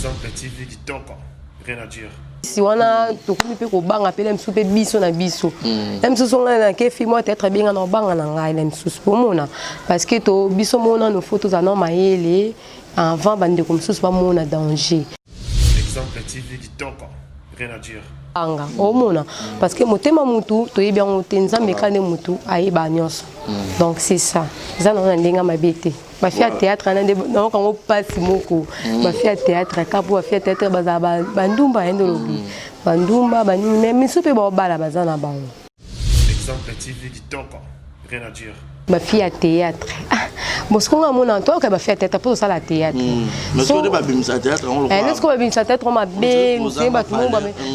Exemple TV kitoko, rien à dire. Si wana tokomi mpe kobanga mpe na misusu mpe biso na biso na misusu ngai nake film oyo théâtre ebenga na obanga na ngai na misusu pomona parce que to biso mona no faut tozala na mayele avant bandeko mosusu bamona danger. Exemple TV kitoko, rien à dire. Anga omona parce que motema mutu toyebi yango te, Nzambe ka nde mutu ayeba nyonso. Donc c'est ça, eza nango na ndenge mabe te. Bafille ya théâtre wana nde nayoka yango mpasi moko. Bafille ya théâtre ka mpo bafille ya théâtre bazala bandumba ye nde olobi bandumba banini, mais misu mpe baobala baza na bango. Exemple TV kitoko, rien à dire. Bafille ya théâtre, bon, sikoyo nga mona toyoka bafille ya théâtre mpo tosala théâtre. Babimisa théâtre. Sikoyo babimisa théâtre mabe nse bato mo.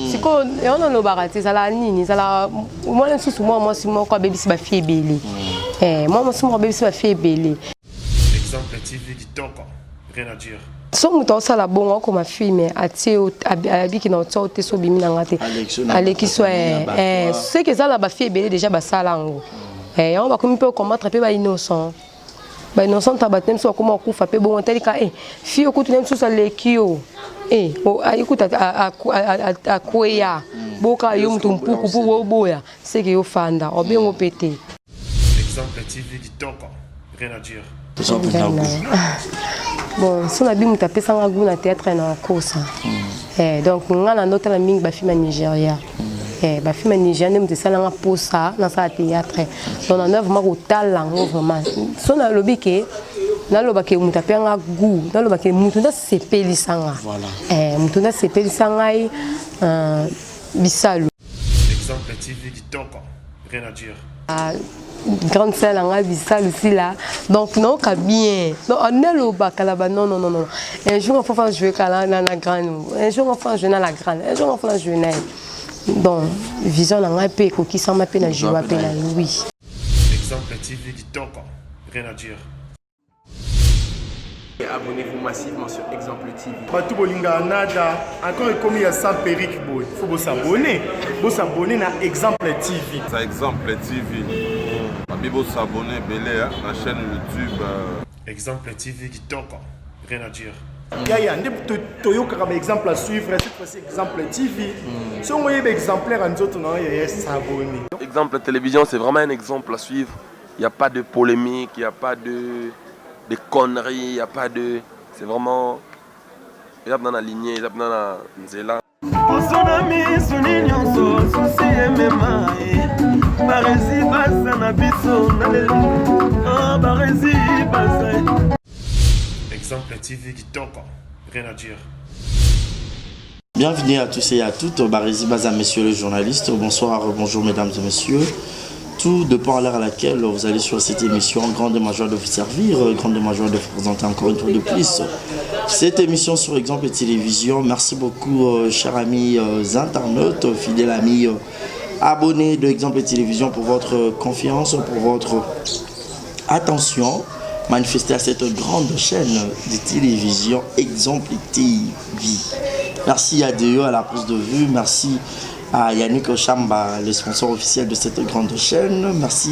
Sikoyo yango nalobaka te, ezala nini, ezala mwana lisusu, mwa mwasi moko abebisi bafille ebele, mwa mwasi moko abebisi bafille ebele. Exemple TV kitoko, rien à dire. So moto aosala bongo, akoma film atie, abiki na otia te, so obimi nanga te, aleki so seke eza na bafille ebele déjà basala yango. Yango bakomi mpe combattre mpe bainnocent, bainnocent ta bato mosusu bakoma kokufa mpe bongo. Talika fille okutu ne mosusu aleki yo, ekuta akweya boka yo motu mpuku mpo boboya seke yo fanda obengo mpe te. Exemple TV kitoko, rien à dire. Bon, so na bi moto apesanga goût na théâtre na kosa. Donc nga na ndotala mingi bafilm ya Nigeria, bafilm ya Nigeria nde moto esalanga mposa nasala théâtre. Donc na ndo vraiment kotala yango vraiment. So nalobi ke nalobake moto apesanga goût, nalobake moto nde asepelisanga, moto nde asepelisa ngai bisalu. Exemple TV kitoko, rien à dire. Grande sœur na ngai bisalu sila. Donc naoka bien, donc nalobaka na ba non, non, non, non, un jour enfant fa jouer kala na grande, un jour enfant jouer na la grande, un jour enfant jouer na ye. Donc vision na ngai mpe ekokisama mpe na joua mpe na ye, oui. Exemple TV kitoko, rien à dire. Abonnez-vous massivement sur Exemple TV. Bato bolingaka nada encore ekomi ya sans perruque boye, faut bos'abonner, bos'abonner na Exemple TV. Ça, Exemple TV babi, bos'abonner ebele na chaîne YouTube. Exemple TV kitoko, rien à dire. Yaya nde toyokaka baexemple à suivre. Cette fois-ci Exemple TV, songo oyeba exemplaire ya nzoto na yo, yaya, s'abonner. Exemple Télévision, c'est vraiment un exemple à suivre. Il n'y a pas de polémique, il n'y a pas de conneries, il n'y a pas de, c'est vraiment eza mpena na lignée, eza mpena na nzela. Poso na misuni nyonso susi emema ye baresi baza na biso na lelo baresi baza. Exemple TV kitoko, rien à dire. Bienvenue à tous et à toutes, Barési Baza, messieurs les journalistes. Bonsoir, bonjour mesdames et messieurs. Tout dépend à l'heure à laquelle vous allez sur cette émission. Grande joie de vous servir, grande joie de vous présenter encore une fois de plus cette émission sur Exemple Télévision. Merci beaucoup, chers amis internautes, fidèles amis abonnés de Exemple Télévision, pour votre confiance, pour votre attention manifestée à cette grande chaîne de télévision Exemple TV. Merci à Deo à la prise de vue, merci à Yannick Chamba, le sponsor officiel de cette grande chaîne. Merci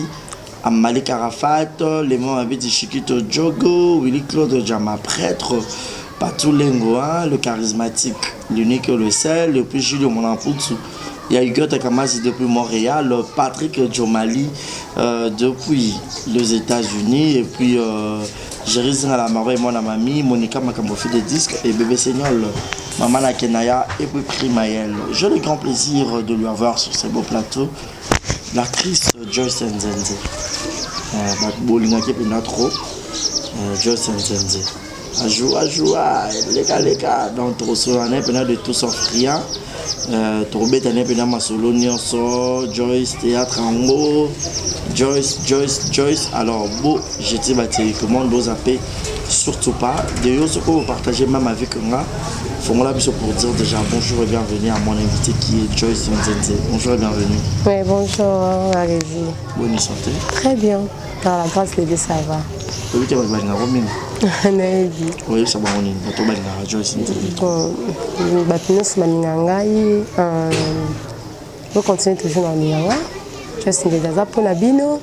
à Malik Arafat, Léon Abedi Chiquito Djogo, Willy Claude Jama Prêtre, Patou Lengoa, le charismatique, l'unique, le seul, et puis Julio Monaputsu. Il y a Hugo Takamasi depuis Montréal, Patrick Djomali depuis les États-Unis, et puis Jerry Zingala et mon amami, Monica Makambofi des disques, et Bébé Seignol, Maman Kenaya, et puis Primaël. J'ai le grand plaisir de lui avoir sur ce beau plateau l'actrice Joyce Nzenze. Bolingaki mpenza trop Joyce Nzenze. Ajoua, ajoua, leka leka. Donc tokosola na ye mpenza de tout sauf rien. Tokobeta na ye mpenza masolo nyonso. Joyce, théâtre yango, Joyce, Joyce, Joyce. Alors bo jeter batélécommande, bozape surtout pas de yo soki opartage même avec nga. Fongola biso pour dire déjà bonjour et bienvenue à mon invité qui est Joyce Nzenze. Bonjour et bienvenue. Oui, bonjour, allez-y. Bonne santé? Très bien, par la grâce de Dieu, ça va. Oyebi te bato balingaka mingi? Nayebi. Oyebisa bango nini, bato balingaka Joyce Nzenze? Bon, bato nyonso balinga ngai, bocontinue toujours na kolinga nga. Joyce Nzenze aza mpona bino.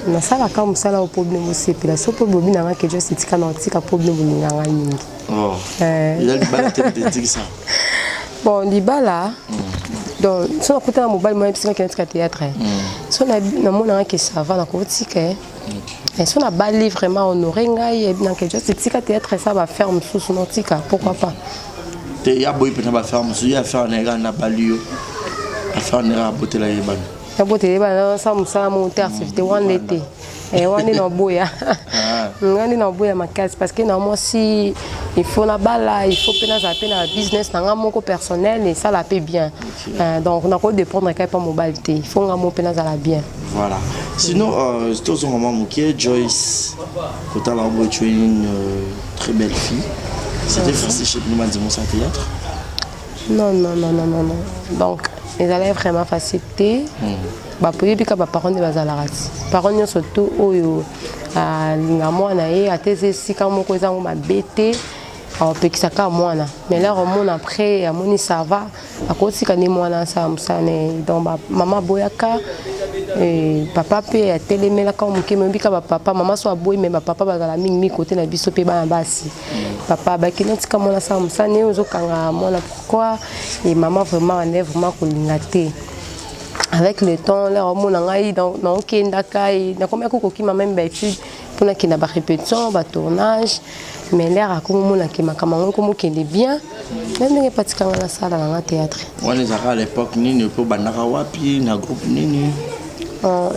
Nasalaka mosala oyo mpo bino bosepela. So mpo bobi na nga ke Joyce tika na otika mpo bino bolinga nga mingi. Oh. Eh. Eza libala te moto etikisa. Bon, libala donc so nakutana mobali moko ayebisi nga ke natika théâtre. So namonaka ke ça va nakotika. Eh. Mais so nabali vraiment honore ngai yebi na ke Joyce tika théâtre esa ba affaire mosusu natika pourquoi pas. Te ya boyi mpenza ba affaire mosusu ye affaire na ye kaka nabali yo affaire na ye kaka abotela ye bana. Nabotela ye bana nasala mosala moko te activité wana nde te. Eh, wana nde naboya nga nde naboya makasi parce que na mwasi il faut nabala il faut mpe nazala mpe na business na nga moko personnel esala mpe bien. Donc nakodépendre kaka epa mobali te, il faut nga moko mpe nazala bien. Voilà. Sinon, tozonga mwa moke, Joyce kotala yango, tu es une très belle fille. C'était facile chez bino bandima osala théâtre? Non, non, non, non, non, non. Donc ezalaki vraiment facile te. Bapoyebi kaka baparent nde bazalaka ti parent nyonso to oyo alinga mwana ye ata eza esika moko ezango mabe te, akopekisa kaka mwana. Mais là omona après amoni ça va, akotika nde mwana asala mosala na ye. Donc mama aboyaka, papa mpe atelemelaka moke. Moyebi kaka bapapa, mama so aboyi, me bapapa bazala mingimingi kote na biso mpe bana basi. Papa abaki natika mwana asala mosala na ye, ozokanga mwana pourquoi? Et mama vraiment ande vraiment kolinga te. Avec le temps, là omona ngai naokendaka, nakomaki kokima même baétude mpona kenda barépétition, batournage. Mais l'heure akomomonake makambo yango ekomokende bien, me ndenge epatikanga nasala nanga théâtre. Wana ezalaka à l'époque nini mpo obandaka wapi na groupe nini?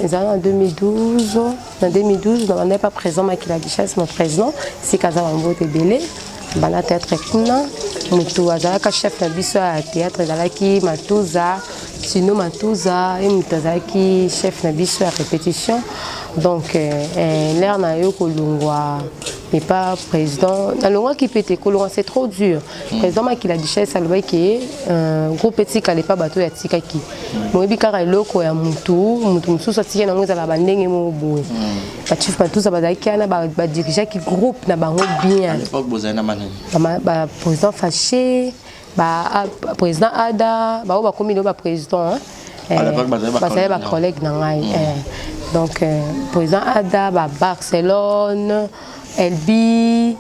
Ezala na 2012. Na 2012 nabandaki pa président Makila Duchesse, mon président sika aza bambote ebele. Banda théâtre kuna, moto azalaka chef na biso ya théâtre ezalaki Matuza Sino Matuza, ye moto azalaki chef na biso ya répétition. Donc l'heure na yo kolongwa mais pas président nalongwaki mpe te, kolongwa c'est trop dur. Président Makila Duchesse alobaki groupe etikala epa bato oyo atikaki. Moyebi kaka eloko ya mutu, mutu mosusu atiki nango ezala bandenge moko boye. Bachief Matuza bazalaki wana, badirigeaki groupe na bango bien. À l'époque bozali na banani? Baprésident Faché, président Ada, bao bakomi lelo baprésident. À l'époque bazali bazali bacollègue na ngai. Donc président Ada, babarcelone, Elbi,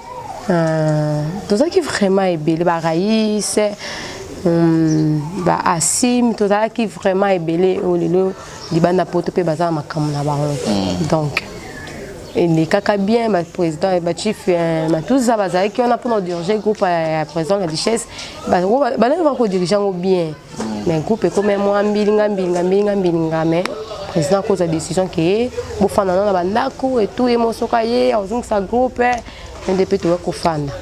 tozalaki vraiment ebele, baraïs, baasim, tozalaki vraiment ebele. Oyo lelo libanda poto mpe baza na makambo na bango. Donc elekaka bien. Baprésident, bachief Matuza bazalaki wana mpona kodirige groupe ya président la Duchesse. Bandaki bakodirige yango bien, mais groupe ekomi mwa mbilinga mbilinga mbilinga mbilinga. Mais président akozwa décision ke bofanda na bandako etu ye mo soki aye azongisa groupe nde mpe toya kofanda.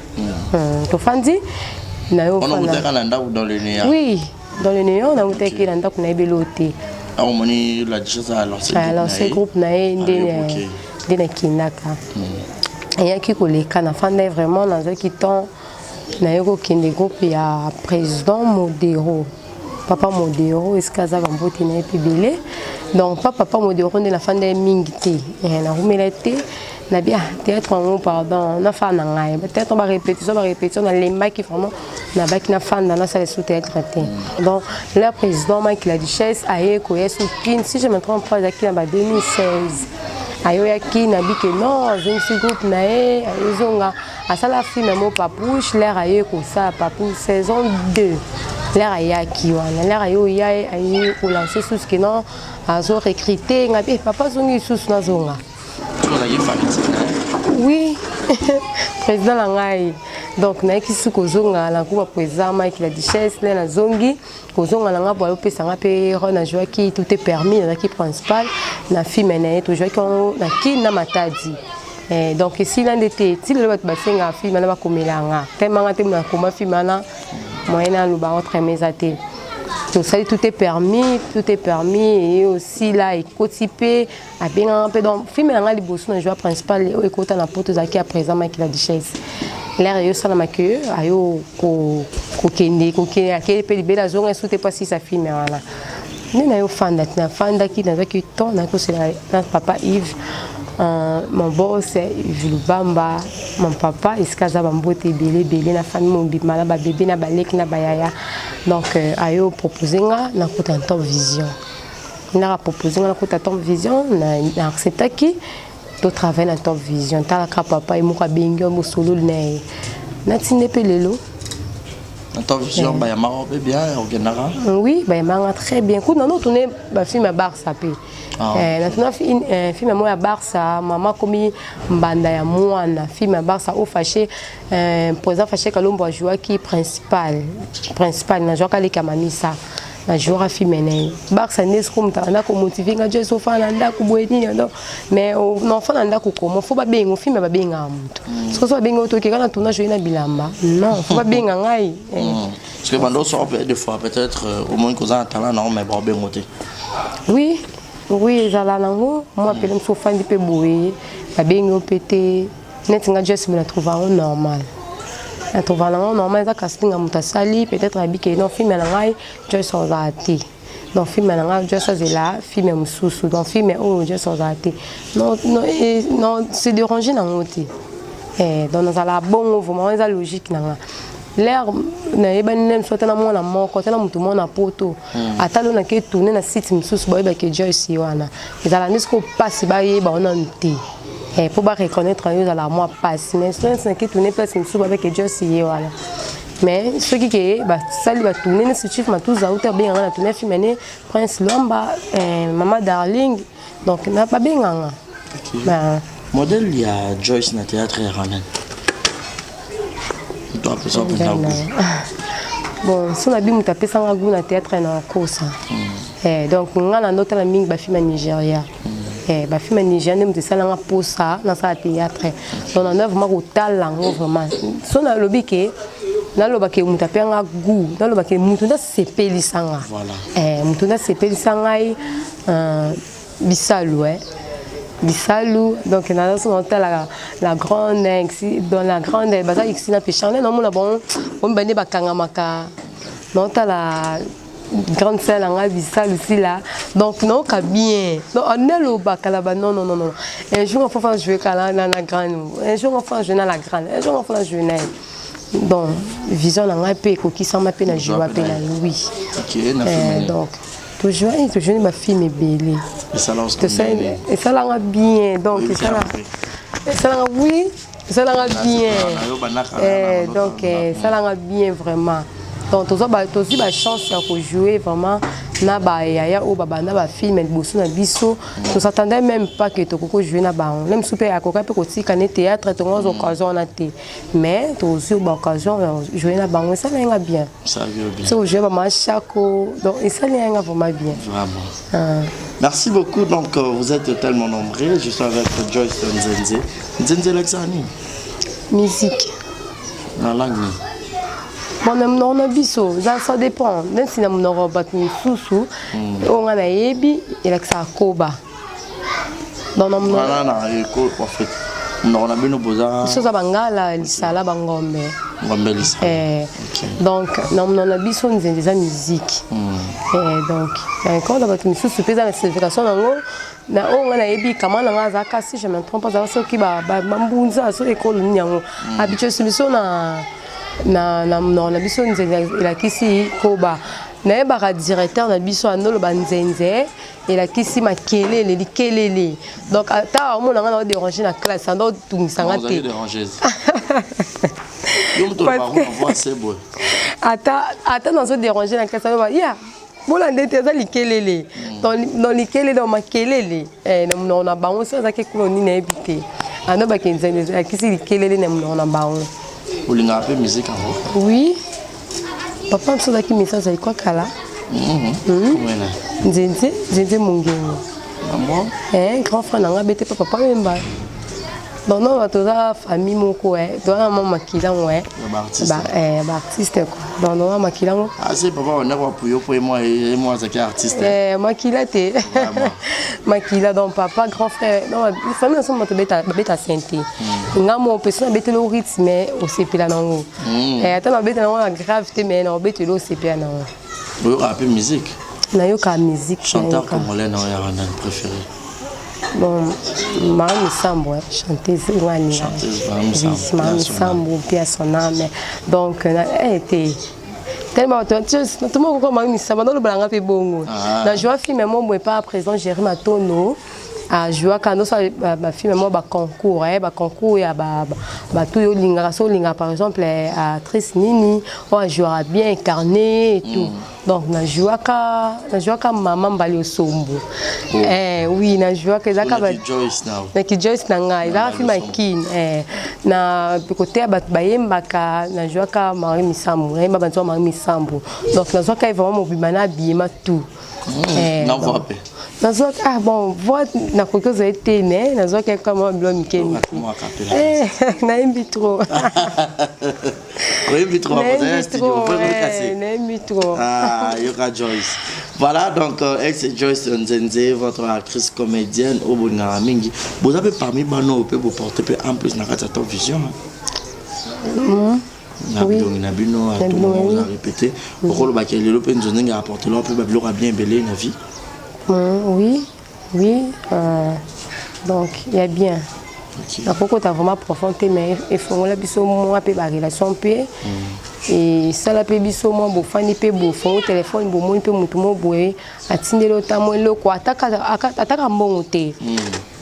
Tofandi na yo. Wana okutaka na ndako dans le néant? Oui, dans le néant, nautaki na ndako, nayebeli o te. Omoni la Duchesse a lancé alancé groupe na ye nde nde nakendaka. Eyaki koleka, nafandai vraiment, nazwaki temps naye kokende groupe ya président Modero, papa Modero esika aza, bambote na ye mpe ebele. Donc pa papa Modero nde nafanda ye mingi te, narumela te. Nabi ah, théâtre yango pardon, nafanda na ngai théâtre, barépétition barépétition, nalembaki vraiment. Nabaki nafanda, nasala esu théâtre te. Donc le président Mike la Duchesse aye koya su Kin, si je me trompe pas ezalaki na ba 2016. Ayoyaki nabi ke non, azongisi groupe na ye, ayozonga asala film mo Papouche. L'heure aye kosala Papouche saison 2, l'heure ayaki wana, l'heure aye oya, aye kolancer susu ke non, azo recruter nga. Papa azongi lisusu, nazonga. Oui, président na ngai. Donc nayaki su kozonga na groupe ya président Mike la Duchesse. Nde nazongi kozonga na nga bo ayopesa nga mpe rôle. Nazwaki Tout est permis, nazalaki principal na film na ye. Tozwaki yango na Kine na Matadi. Donc esila nde te ti lelo bato basengaka film wana, bakomela nga temanga te nakoma film wana, moyen naloba autrement eza te. Tosali Tout est permis, Tout est permis eye osila, ekoti mpe abengaka mpe. Donc film na ngai liboso na joueur principal oyo ekota na poto ezalaki ya président Mike la Duchesse. L'heure eyosalama ke ayo kokende kokende, akei mpe libela, azonga esu te mpo asisa film wana. Nde nayo fanda ti nafandaki, nazwaki temps nakosela na papa Yves, mon boss Yves Lubamba, mon papa esika aza, bambote ebele ebele na famille mobima, na babebe, na baleki, na bayaya. Donc ayo propose nga nakota na Top Vision. Ndaka propose nga nakota Top Vision, na, na acceptaki to travailler na Top Vision. Talaka papa ye moko abengi yo bosololi na ye. Natinde mpe lelo. Na Top Vision eh. Bayambaka mpe bien okendaka? Oui, bayambaka très bien. Kuna no tourner ba film ya Barça mpe. Ah. Eh, natuna eh, film moko ya Barça, mama komi mbanda ya mwana, film ya Barça au fâché, eh, président Fâché Kalombo ajouaki principal, principal na jouaka leki ya Mamisa. Na jouaka film na ye Barça nde siko moto abanda komotive nga Joyce ofanda na ndako boye nini ndo mais na ofanda na ndako komo fo babenga film babengaka moto soki so babenga otoki kaka na tournage oye na bilamba non fo babenga ngai. Parce que bando sort des fois peut-être au moins koza na talent na mais babengo te. Oui, oui, ezala nango mwa pele mosu ofandi mpe boye babengi yo mpe te neti nga Joyce me na trouve yango normal, na trouve yango normal. Eza casting ya moto asali, peut-être abike non film na ngai Joyce ozala te, donc film na ngai Joyce azela film mosusu, donc film oyo Joyce ozala te, non non non, se déranger nango te. Eh, donc nazala bongo vraiment, eza logique na nga. L'air nayebani nde mosu ata na mwana moko ata na motu mwana poto ata lo nake tourne na site mosusu bayebake Joyce wana ezala nde sikoyo mpasi bayeba wana te mpo bareconnaître yo ezala mwa mpasi, mais soki nake tourne place mosusu babeke Joyce ye wana. Mais soki ke basali batourne neti Chief Matuza uta abenganga na tourne film ne Prince Lwamba, Mama Darling, donc na babenganga. Modèle ya Joyce na théâtre ya nani? Moto apesa mpenza goût? Bon, so nabi moto apesanga goût na théâtre na kosa. Eh, donc nga na ndotala mingi bafilme ya Nigeria. Eh, bafilme ya Nigeria nde moto esalanga mposa nasala théâtre. Donc nanda vraiment kotala yango vraiment. So nalobi ke nalobaki moto apesanga goût, nalobaki moto nde asepelisanga. Eh, moto nde asepelisa ngai Bisalu, eh. Bisalu, donc naza so naotalaka la grande, dans la grande baza xi na péchane naomona bango bomibande bakangamaka naotala grande sœur na ngai Bisalu sila, donc naoka bien. Donc nalobaka na ba non non non non, un jour enfant fa jouer kala na la grande, un jour enfant jouer na la grande, un jour enfant jouer na ye. Donc vision na ngai mpe ekokisama mpe na joua mpe na Louis. Donc tojouaki, tojouani bafilme ebele, esalanga bien. Donc esalanga, oui, esalanga bien, donc esalanga bien vraiment. Donc tozwi bachance ya kojouer vraiment na bayaya oyo babanda bafilme liboso na biso. Tos'attendait même pas que tokoki kojouer na bango. Na mosusu mpe akoka mpe kotika ne théâtre, tongo ozwa occasion wana te, mais tozwi baoccasion ya jouer na bango, esalinga bien. So ojouer bamama Chako, donc esalinga vraiment bien. Vraiment. Ah. Merci beaucoup. Donc, vous êtes tellement nombreux. Je suis avec Joyce Nzenze. Nzenze Lexani. Musique. La langue. Bon, na monoko na biso, ça dépend. Neti na monoko bato misusu oyo nga nayebi, elakisaka koba. Donc na monoko Wana na eko en fait. Monoko na bino boza biso oza bangala lisala bangombe. Ngombe lisala. Eh, donc na monoko na biso nzenze eza musique. Eh, donc encore na bato misusu mpe eza na signification nango. Na oyo ngai nayebi, kama na ngai azalaka, si je me trompe, azalaka soki bambunza soki ekolo nini yango habitué biso na monoko na biso nzenze elakisi koba. Nayebaka directeur na biso andoloba nzenze elakisi makelele, likelele. Donc ata omona ngai na odérange na classe, ando otungisanga te. Yo moto olobaka na voix se boye. Ata nazodérange na classe, aloba ya bolanda ete eza likelele. Donc likelele, donc makelele na monoko na bango. So azalaki ekolo nini nayebi te, ando bakenzi elakisi likelele na monoko na bango. Olingaka mpe musique yango? Oui, papa mosusu azalaki misa, azali kwa kala. Wena. Nzenze, Nzenze Mongengo. Ah bon? Eh, grand frère na nga bete mpe papa Wemba. Donc non, toza famille moko, toza na mwa makilango. Ya baartiste. Baartiste quoi, donc na makilango. Ah, c'est papa wana kwa puyo po ye moi azalaki artiste. Eh, makila te, makila. Donc papa, grand frère, donc famille nyonso bato babeta synthé. Nga mo mpe so nabeteli o rythme, osepela nango. Eh, ata nabeta nango na grave te, mais na obeteli osepela nango. Oyokaka mpe musique? Nayoka musique. Chanteur nayoka. Congolais na oyo yaka nani préféré? Bon, Mama Misambo, chanteuse ngani. Chanteuse Mama Misambo, Mama paix à son Misambo, paix à son âme. Donc na te. Tellement bato moko koma misamba nolobala nga mpe bongo. Ah. Na joua film mo boye pa président Jerry Matono ajouaka nosala bafilme moko baconcours eh, baconcours ya bato oyo olingaka so olingaka par exemple eh, actrice nini oyo ajouaka bien incarné et tout mm. Donc na jouaka na jouaka mama mbali osombo. Oh. Eh oui na jouaka ezaka ba Joyce na. Na ki Joyce na ngai ezaka film ya kin eh na côté ya bato bayembaka na jouaka Marie Misambu nayemba bantu ya Marie Misambu. Donc na jouaka vraiment mobima na habillement tout. Mm, eh, na voix pe. Nazwaki ah bon voix nakoki ozwa ye te mais nazwaki kaka mwa bilo mike mike. Eh, nayembi trop. Oyembi trop nayebi trop nayebi trop. Ah yoka Joyce. Voilà donc euh, ex Joyce Nzenze votre actrice comédienne au bolingaka mingi. Boza pe parmi bano pe bo porter pe en plus na kati ya Top Vision. Mm. na bilongi na bino à tout moment oza répété okolobaki lelo mpe nzonzenge apportela mpe babiloko ya bien ebele na vie mm, oui Oui, euh, donc il y a bien. Okay. nakokota vraiment profond te mais efongola biso mwa mpe barelation mpe mm. esala mpe biso mwa bofandi mpe bofongo telefone bomoni mpe motu mo boye atindeli ota mwa eloko ataka mbongo te mm.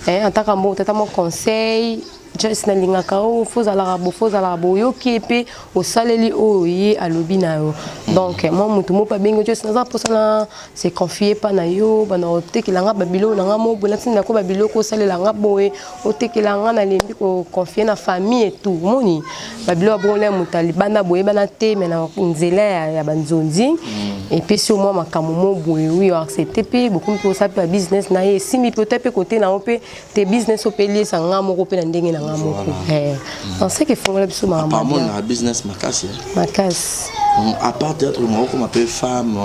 eh, ataka mbongo te ata mwa conseil Joyce nalingaka oyo fo ozalaka bo fo ozalaka bo oyoki ye mpe osaleli oyo ye alobi na yo donc mwa motu moko abengi Joyce naza mposa na se confier epa na yo bana otekela nga babiloko na nga mo boye natinda ko babiloko osalela nga boye otekela nga nalembi koconfie na famille et tout omoni babiloko ya bongo na moto ya libanda boyebana te me na nzela ya banzonzi mm. epesi yo mwa makambo mo boye wi oaccepte mpe bokomi mpe osala mpe ba business na ye esimbi mpe ota mpe kote na yo mpe te business oyo mpe eliesa nga moko mpe na ndenge na nga moko eh. en ce que efongola biso makambo na business makasi eh. makasi mm, à part théâtre okoma mpe femme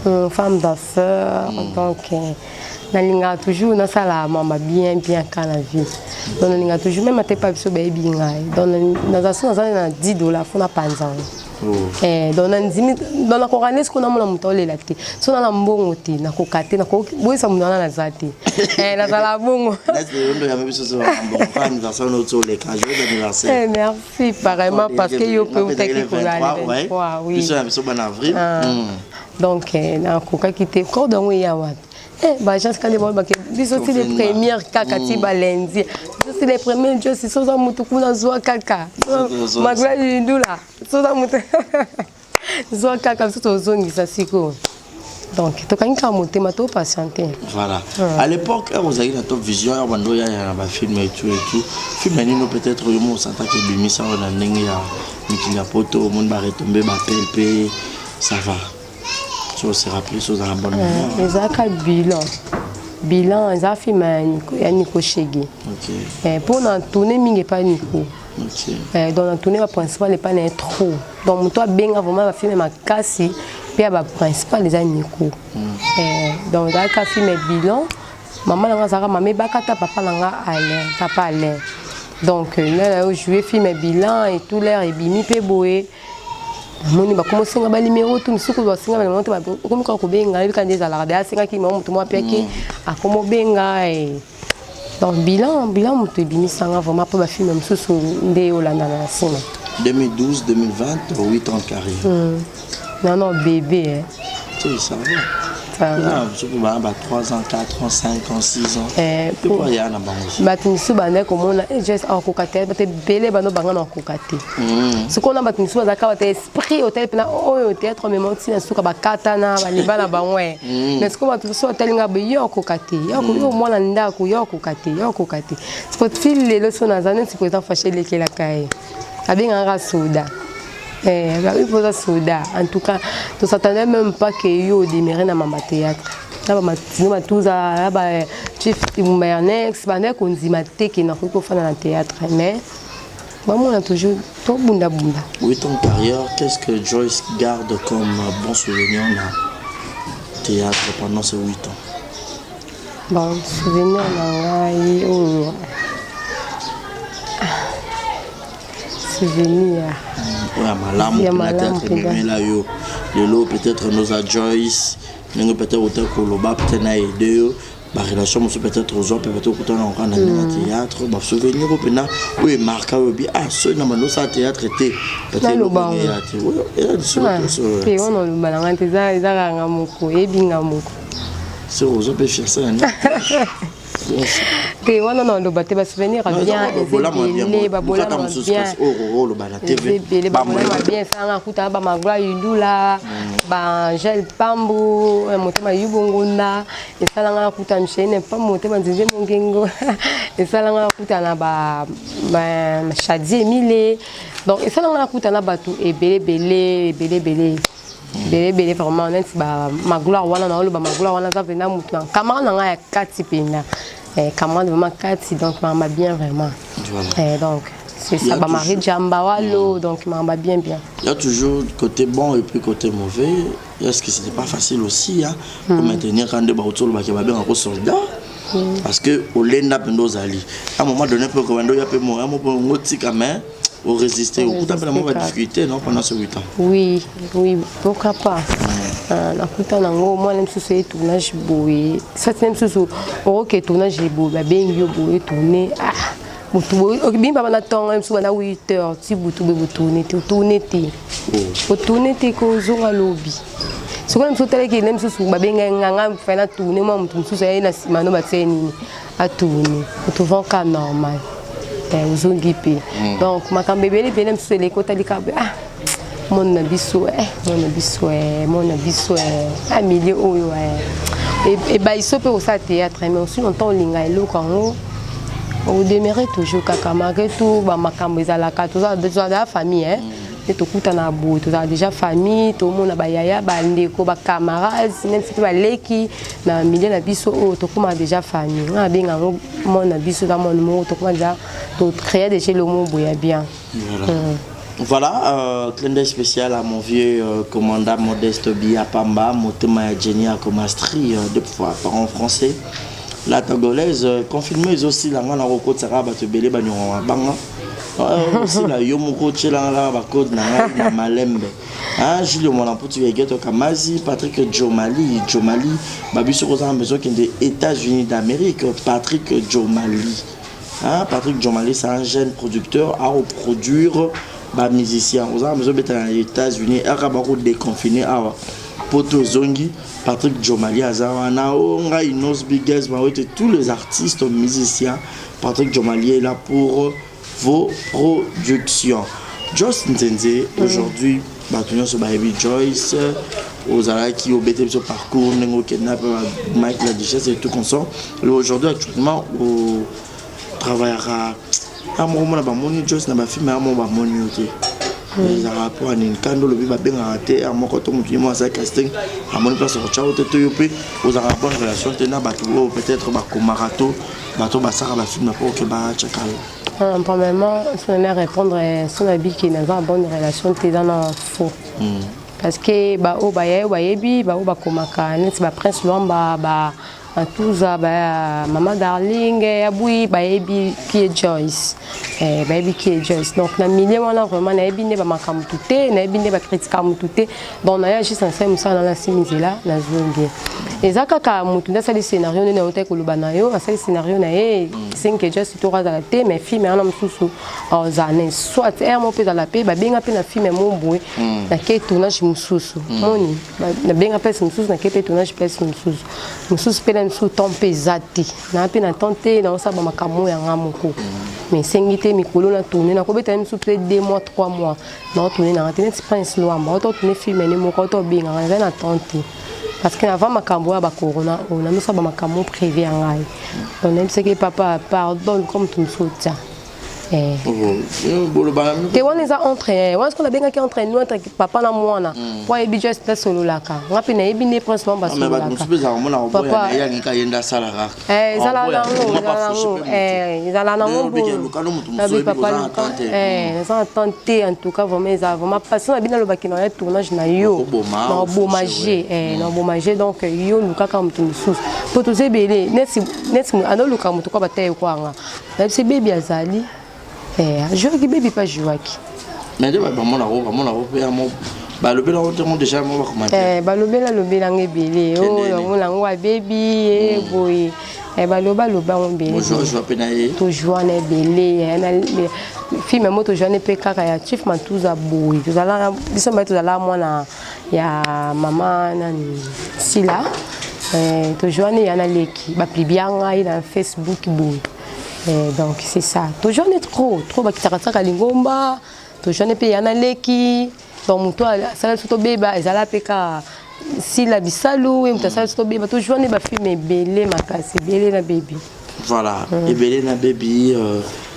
euh. mm, femme d'affaires mm. donc eh, nalingaka toujours nasala mama bien bien ka na vie donc nalingaka toujours meme ata epa biso bayebi ngai donc naza so naza na 10 dollar fo napanza yango Oh. Eh, donc nandimi donc nakoka nde sikoyo namona moto aolela te so na na mbongo te nakoka te boyesa moto wana naza te eh, nazala bongo eh, merci pareillement parce que yo mpe outaki kolala ah. hmm. donc nakokaki te corde yango eya wapi Eh, ba agence kande ba bake biso ti les premières kaka ti ba lundi biso ti les premiers josi soza mutu kuna zwa kaka magla lindula soza mutu zwa kaka biso tozongisa sikoyo donc tokangi kaka motema to patiente voilà à l'époque heure ozalaki na top vision heure bando oyaya na bafilme et tout et tout film na nino peut-être yo mo osantaki ebimisa oyo na ndenge ya mikili ya poto omoni baretombe bapel mpe ça va so se rappeler so ozala bonne mémoire ezalaka bilan bilan eza film ya Nico Shege okay. eh, mpo na tourne mingi epai Nico okay. eh, donc na tourne ba principal epai na ye trop donc moto abenga vraiment bafilme makasi mpe ya baprincipal eza Nico mm. eh, donc ezalaka film ya bilan mama na nga azalaka mama ebakata papa na nga Alain papa Alain donc euh, na yo jouer film ya bilan et tout l'air ebimi mpe boye namoni bakoma osenga banimero tu misuku basenga banimero te okomi kaka kobenga yebi kaka nde ezalaka de asengaki mama moto moko apiaki mm. akoma obenga eh. donc bilan bilan moto ebimisanga vraiment mpo bafilme mosusu nde olanda na nsima 2012 2020 8 ans de carrière mm. non non bébé eh. Tu ça va soki bana ba 3 ans 4 ans 5 ans 6 ans eh, ya na bango bato mosusu bandaki komona eh, jes akokoka te bato ebele bano banga na akokoka te mm. sikoyo na bato mosusu bazalaka bato esprit otali mpena oyo théâtre mema ntina suka bakatana balimba na bango eh. mm. mais sikoyo bato mosusu batali nga boye yo akoka te yo mm. mwana ndako yo akoka te yo akoka te sikoyo ti lelo so naza neti président fache elekelaka ye abengaka soda Eh, bah oui, poza soda. En tout cas, tu s'attendais même pas que yo démarrer na mama théâtre. Na ba matino matuza, na ba eh, chief Ernest, ba na kondima te ke na koki kofanda na théâtre, mais bamona toujours to bunda bunda. Oui, ton carrière, qu'est-ce que Joyce garde comme bon souvenir na théâtre pendant ces 8 ans? Bon souvenir na ngai oyo souvenir oyo ya malamu Ya mpena malamu théâtre mpenza. ememela yo lelo peut-être noza joyce ndenge peut-être ota koloba peut-être na aide yo Barelation mosusu peut-être ozwa mpe peut-être okutana yango kaka na ndenge ya théâtre, basouvenir oyo mpena oyo emarka oyo bi ah soki na bando osala théâtre te, peut-être Naloba eloko yango. eya te. Oyo eza lisolo toso. Te, wana oloba na ngai te, eza eza kaka nga moko oyebi nga moko. Soki ozwa mpe fiancé na ndenge Te, wana na oloba te, basouvenir ya bien eza ebele, babolama bien oloba na eza TV. Ebele babolama bien esalanga akutana bamagloire Yundula, baangele Pambu, motema Yubo Ngunda, esalanga nakuta Micheline Pambu, motema Nzinze Mongengo, esalanga nakuta na ba Shadi Emile. Donc esalanga nakuta na bato ebele ebele ebele ebele ebele ebele vraiment, neti bamagloire wana. Naoloba magloire wana aza mpenza motu na camarade na ngai ya kati mpenza. Eh, camarade vraiment kati, donc mama bien vraiment. Voilà. Eh, donc c'est Il y ça a bamarie Jamba walo, donc mama bien bien. Il y a toujours côté bon et puis côté mauvais. Est-ce que c'était pas facile aussi, hein, pour maintenir quand de bautolo ba ba bien soldat? Parce que olenda pendo ozali. À un moment donné peu komando ya pe mo mo ngotika, mais au résister au kuta pe mo difficulté non pendant ce 8 ans. Oui, pourquoi pas. Ah, nakuta nango mwana mosusu ye tournage boye, sati na mosusu okoke tournage boye, babengi yo boye, tourne, ah butu boye obimba bana ntongo mosusu bana 8 heures ti butu boye, botourne te, otourne te, otourne te, kozonga lobi. Sikoyo mosusu otalaki na mosusu babengai nganga fai na tourne, mwa motu mosusu aye na nsima no batie nini, atourne, otrouvan cas normal. Eh, ozongi mpe. Donc makambo ebele ebele mosusu eleki, otali kaka boye, ah monde na biso, eh, monde na biso, eh, monde na biso, eh, ah milieu oyo, eh, ebayiso mpe kosala théâtre, mais aussi longtemps olinga eloko yango, odemere toujours kaka malgré tout bamakambo ezalaka. Tozala déjà famille, hein, nde tokutana boye, tozala déjà famille, tomona bayaya, bandeko, bacamarades, même si mpe baleki na milieu na biso oyo, tokóma déjà famille. Nga nabenga yango monde na biso, eza monde moko, tokóma déjà, tocréa déjà eloko moko boye ya bien. Voilà. Voilà, clin d'œil spécial à mon vieux commandant Modeste Bia Pamba, Motema Jenny Akomastri, deux fois parent français. La togolaise, confirmé aussi la ngana rokotaka bato ebele banyongo banga. Aussi la yo moko tielanga ba code na ngai na malembe. Hein, Julio Mwana Putu ya Geto Kamazi, Patrick Jomali, Jomali, babiso kozanga besoin kende États-Unis d'Amérique, Patrick Jomali. Hein, Patrick Jomali, c'est un jeune producteur à reproduire ba musicien. Oza besoin beta na États-Unis, aka bako déconfiner awa. Poto zongi, Patrick Jomali aza wana, oh ngai Inos Biggest, ba ote tous les artistes musiciens. Patrick Jomali est là pour vos productions. Joyce Nzenze, aujourd'hui, bato nyonso bayebi Joyce, ozalaki obete biso parcours ndenge okenda mpe ba Mike la Duchesse et tout consort. Et aujourd'hui actuellement otravaillaka ya moko mona bamoni Joyce na bafilme ya moko bamoni yo te, ezalaka mpo nini? Kandi olobi babengaka te ya moko to motu ye moko asali casting amoni place okotya yo te, to yo mpe ozalaka bonne relation te na bato oyo peut-être bakomaka to bato basalaka bafilme mpo oke batyaka yo? Premièrement, si on a répondre, si on a dit qu'il n'a pas bonne relation, t'es dans un faux. Parce que ba o ba yayo bayebi ba o bakomaka neti ba Prince Luamba, ba Matuza, ba Mama Darling ya Bui, bayebi qui est Joyce. Eh, bayebi qui est Joyce. Donc na milieu wana vraiment nayebi nde ba makambo tu te, nayebi nde ba critique mutu te. Donc naya juste nasali mosala na nasimi nzela, nazongi. Eza kaka motu nde asali scénario nde naotaki koloba na yo, asali scénario na ye senke Joyce to azala te, mais film wana mosusu azala na soit aire moko mpe ezala mpe babenga mpe na film mo boye, nake tournage mosusu, moni nabenga place mosusu, nake mpe tournage place mosusu mosusu mpe na mosusu, temps mpe eza te, naa mpe na temps te, naosala bamakambo yanga moko, mais esengi te mikolo na tourne, nakobeta ye mosusu mpe 2 mois, 3 mois naotourne nanga te. Neti Prince Lwamba auto tourne film ne moko, auto obenganga, naza na temps te, parce que avant makambo oyo ya bacorona oyo namisala bamakambo privé ya ngai, donc nayebisaki papa pardon, luka moto mosusu otya. Eh. Boloba. Te, wana eza entre wana soki nabengaki entre nous, entre papa na mwana, po ayebi Joyce nde asololaka, nga mpe nayebi nde Prince Lwamba mais bato asololaka. Mosusu mpe ezalaka mona Papa. koboya yangika ye nde asalaka. Eh, ezala nango, ezala nango, eh, ezala nango. Lukano moto mosusu oyebi papa koza na luka temps te. Eh, naza na temps te. En tout cas vraiment eza vraiment parce na bino alobaki na ya tournage na yo Okoboma, na oboma ofouche, je eh, na oboma je, donc yo lukaka moto mosusu po toza ebele, neti neti anoluka moto kwa bataye kwanga nayebisi bebi azali, eh, ajouaki bebi mpe ajouaki. Mais nde bato bamonako bamonako mpe ya mo Balobela yango ntango déjà mwa bacommentaire. Eh, balobela lobela ngo ebele oyo yango nango abebi ye boye. Eh, baloba loba yango ebele. Bozwa mpe na ye. Tozwa na ebele eh, na film yango tozwa ne mpe kaka ya Chief Matuza boye. Tozala biso mbaye tozala mwana ya mama nani Sila. Eh, tozwa ne ya na leki baplibia ngai na Facebook boye. Eh, donc c'est ça. Tozwa ne trop trop bakitaka tsaka lingomba. Tozwa ne mpe ya na leki. Donc moto asala biso tobeba ezala mpe kaka Sila Bisalu ye moto asala biso tobeba. Tozwa ne bafilme ebele makasi ebele na bebi. Voilà, ebele na bebi.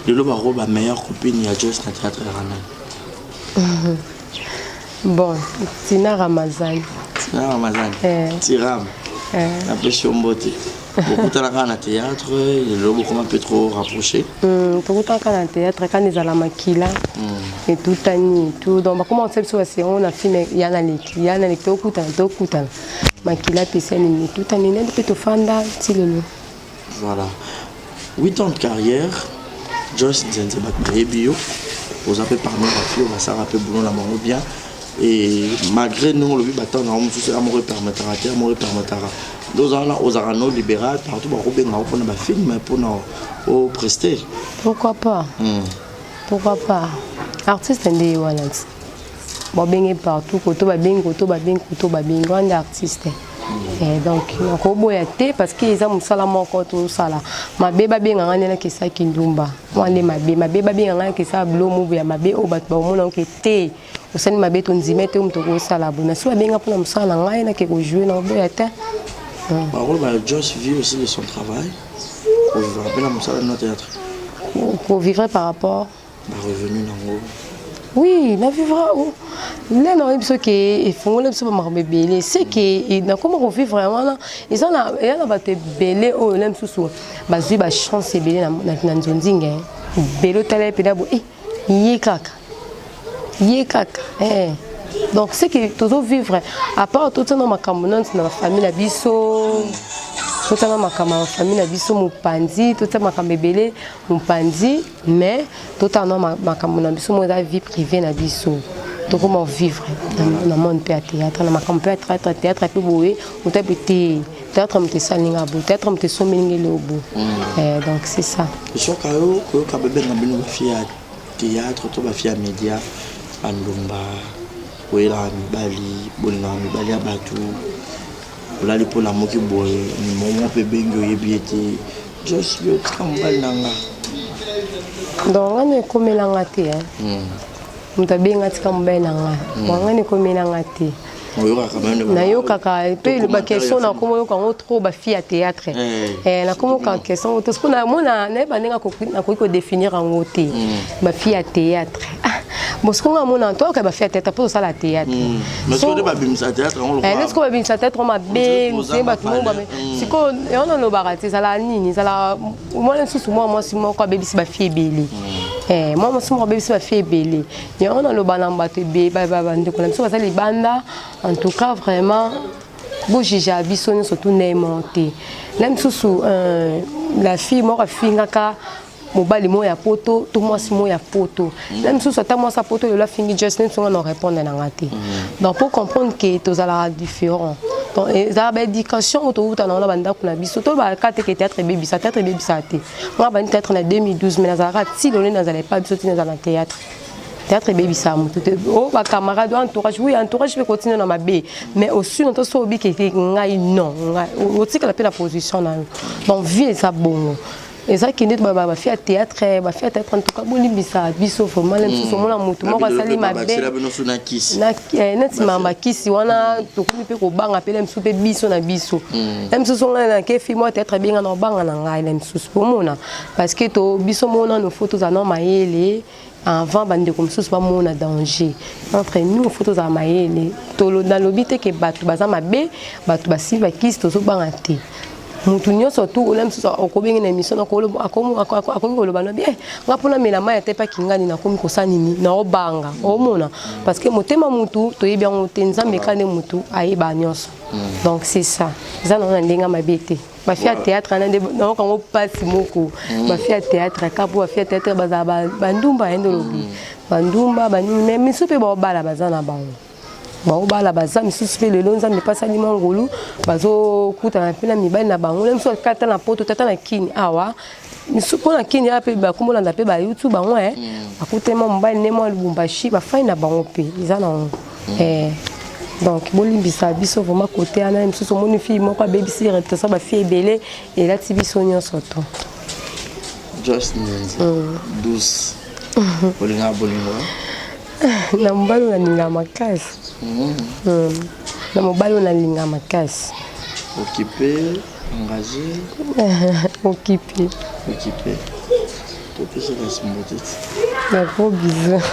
Lelo bako ba meilleure copine ya Joyce na théâtre ya nani? Bon, Tina Ramazani. Tina Ramazani. Tiram. Napesi yo mbote. Bokutanaka na théâtre, lelo bokoma mpe trop rapproché. Tokutanaka na théâtre kana ezala makila etutani tout. Donc bakoma kotia biso basengo na film ya na leki ya na leki, tokutana tokutana makila apesani etutani nde mpe tofanda ti lelo. Voilà, 8 ans de carrière, Joyce Nzenze, bato bayebi yo, oza mpe parmi bafille oyo basalaka mpe boulot na bango bien. Et malgré ndenge olobi batemps na yango mosusu ya moko epermetaka te, ya moko epermetaka nde oza wana, ozalaka no libéral partout, bakobenga yo mpona bafilm, mpona oprester. Pourquoi pas? Pourquoi pas? Artiste nde ye wana ti babenge partout, koto babengi, koto babengi, koto babengi, wana nde artiste. Eh, donc nakoboya te parce que eza mosala moko tosala. Mabe babenganga nde nakesaki ndumba wana nde mabe, mabe babenganga nakesaka bilo mobu ya mabe oyo bato baomona oke te osali mabe, tondima te moto okosala bo nasi babenga mpona mosala na ngai nake kojouer, na oboya te. Bakoloba Joyce vit aussi de son travail, ovivre mpe na mosala na théâtre. Kovivre par rapport barevenu nango? Oui, navivra nde naoyebi biso ke efungoli biso bamakambo ebele, c'est ke nakoma kovivre wana. Eza na bato ebele oyo na misusu bazwi bachance ebele na nzonzinga ebele, otala ye mpena bo ye kaka ye kaka. Donc c'est que tozovivre à part totiana makambo nano na bafamille na biso, totanga makambo ya bafamille na biso mopanzi, totia makambo ebele mopanzi, mais totala na makambo na biso mo eza vie privée na biso. Tokoma vivre na monde mpe ya théâtre, na makambo mpe ya théâtre. Théâtre mpe boye, moto ayebi te théâtre moto esalinga boye, théâtre moto esomelinga eloko boye. Donc c'est ça. Soka yo koyoka babenga bino bafille ya théâtre to bafille ya média, bandumba, koyelaka mibali, bolingaka mibali ya bato, olali mpo lamoki boye momo mpe ebengi, oyebi ete Joyce yo tika mobali na nga. Donc ngani ekomelanga te, moto abenga tika mobali na nga, ngani ekomelanga te. Nayokaka mpe baquestion, nakoma oyoka yango trop, bafille ya théâtre. Nakoma oyoka question yango te, namona nayeba ndenge nakoki kodéfinir yango te, bafille ya théâtre. Bon, sikoyo nga amona toyoka bafille ya théâtre mpo tosala théâtre. Neti ko babimisa théâtre mabe nse bato mo. Sikoyo yango nalobaka te, ezala nini, ezala mwana lisusu, mwa mwasi moko abebisi bafille ebele, mwa mwasi moko abebisi bafille ebele. Yango naloba na bato bandeko na biso baza libanda, en tout cas vraiment bojuger biso nyonso tunemo te. Na misusu la fille moko afingaka mobali moko ya poto to mwasi moko ya poto, na misusu ata mwasi ya poto lelo afingi just neti nga na répondre na nga te. Donc pour comprendre ke tozalaka différent, donc ezalaka baéducation oyo towuta nango na bandako na biso. Tolobaka te ke théâtre ebebisa, théâtre ebebisaka te. Nga bandi théâtre na 2012, mais nazalaka ti lelo nazala epa biso ti nazala na théâtre. Théâtre ebebisaka motu te. O bacamarade, o entourage, oui, entourage mpe kotina na mabe, mais aussi na to so obiki ete ngai non, ngai otikala mpe na position na yo. Donc vie eza bongo, eza kende bafille ya théâtre, bafille ya théâtre, en tout cas bolimbisa biso vraiment. Na mosusu omona motu moko asali mabe neti mambakisi wana, tokomi mpe kobanga mpe na mosusu mpe biso na biso. Na mosusu ngai nake fille moko théâtre ebenga na obanga na ngai na mosusu pomona, parce que to biso mona no faut tozala na mayele avant bandeko mosusu bamona danger. Entre nous faut tozala mayele. Nalobi te ke bato baza mabe, bato basili bakisi, tozobanga te. Mutu nyonso tu ola mosusu okobenge na émission, akomi koloba no bien nga mpona mela mai ata epaki ngani, nakomi kosala nini, naobanga omona, parce que motema mutu toyebi yango te, Nzambe eka nde mutu ayeba nyonso. Donc c'est ça, eza nango na ndenge mabe te. Bafille ya théâtre wana nde nayoka yango mpasi moko, bafille ya théâtre kaka mpo bafille ya théâtre bazala bandumba, ye nde olobi bandumba banini, mais misu mpe baobala baza na bango. Baobala baza misusu mpe lelo Nzambe epasani mwa ngolu, bazokutana mpe na mibali na bango. Na misusu ata na poto, tata na Kini awa, misusu mpo na Kini awa mpe bakomolanda mpe ba YouTube bango eh. Bakutani mwa mobali ne mwa Lubumbashi, bafai na bango mpe eza na yango. Donc bolimbisa biso vraiment côté wana. Misusu omoni fille moko abebisi réputation, ba fille ebele elati biso nyonso to. Joyce Nzenze, douce, olingaka bolingo? Na mobali oyo nalinga makasi. Na mobali oyo nalinga makasi. Occupé, engagé? Occupé. Occupé, topesaka simbo te. Na gros bisous.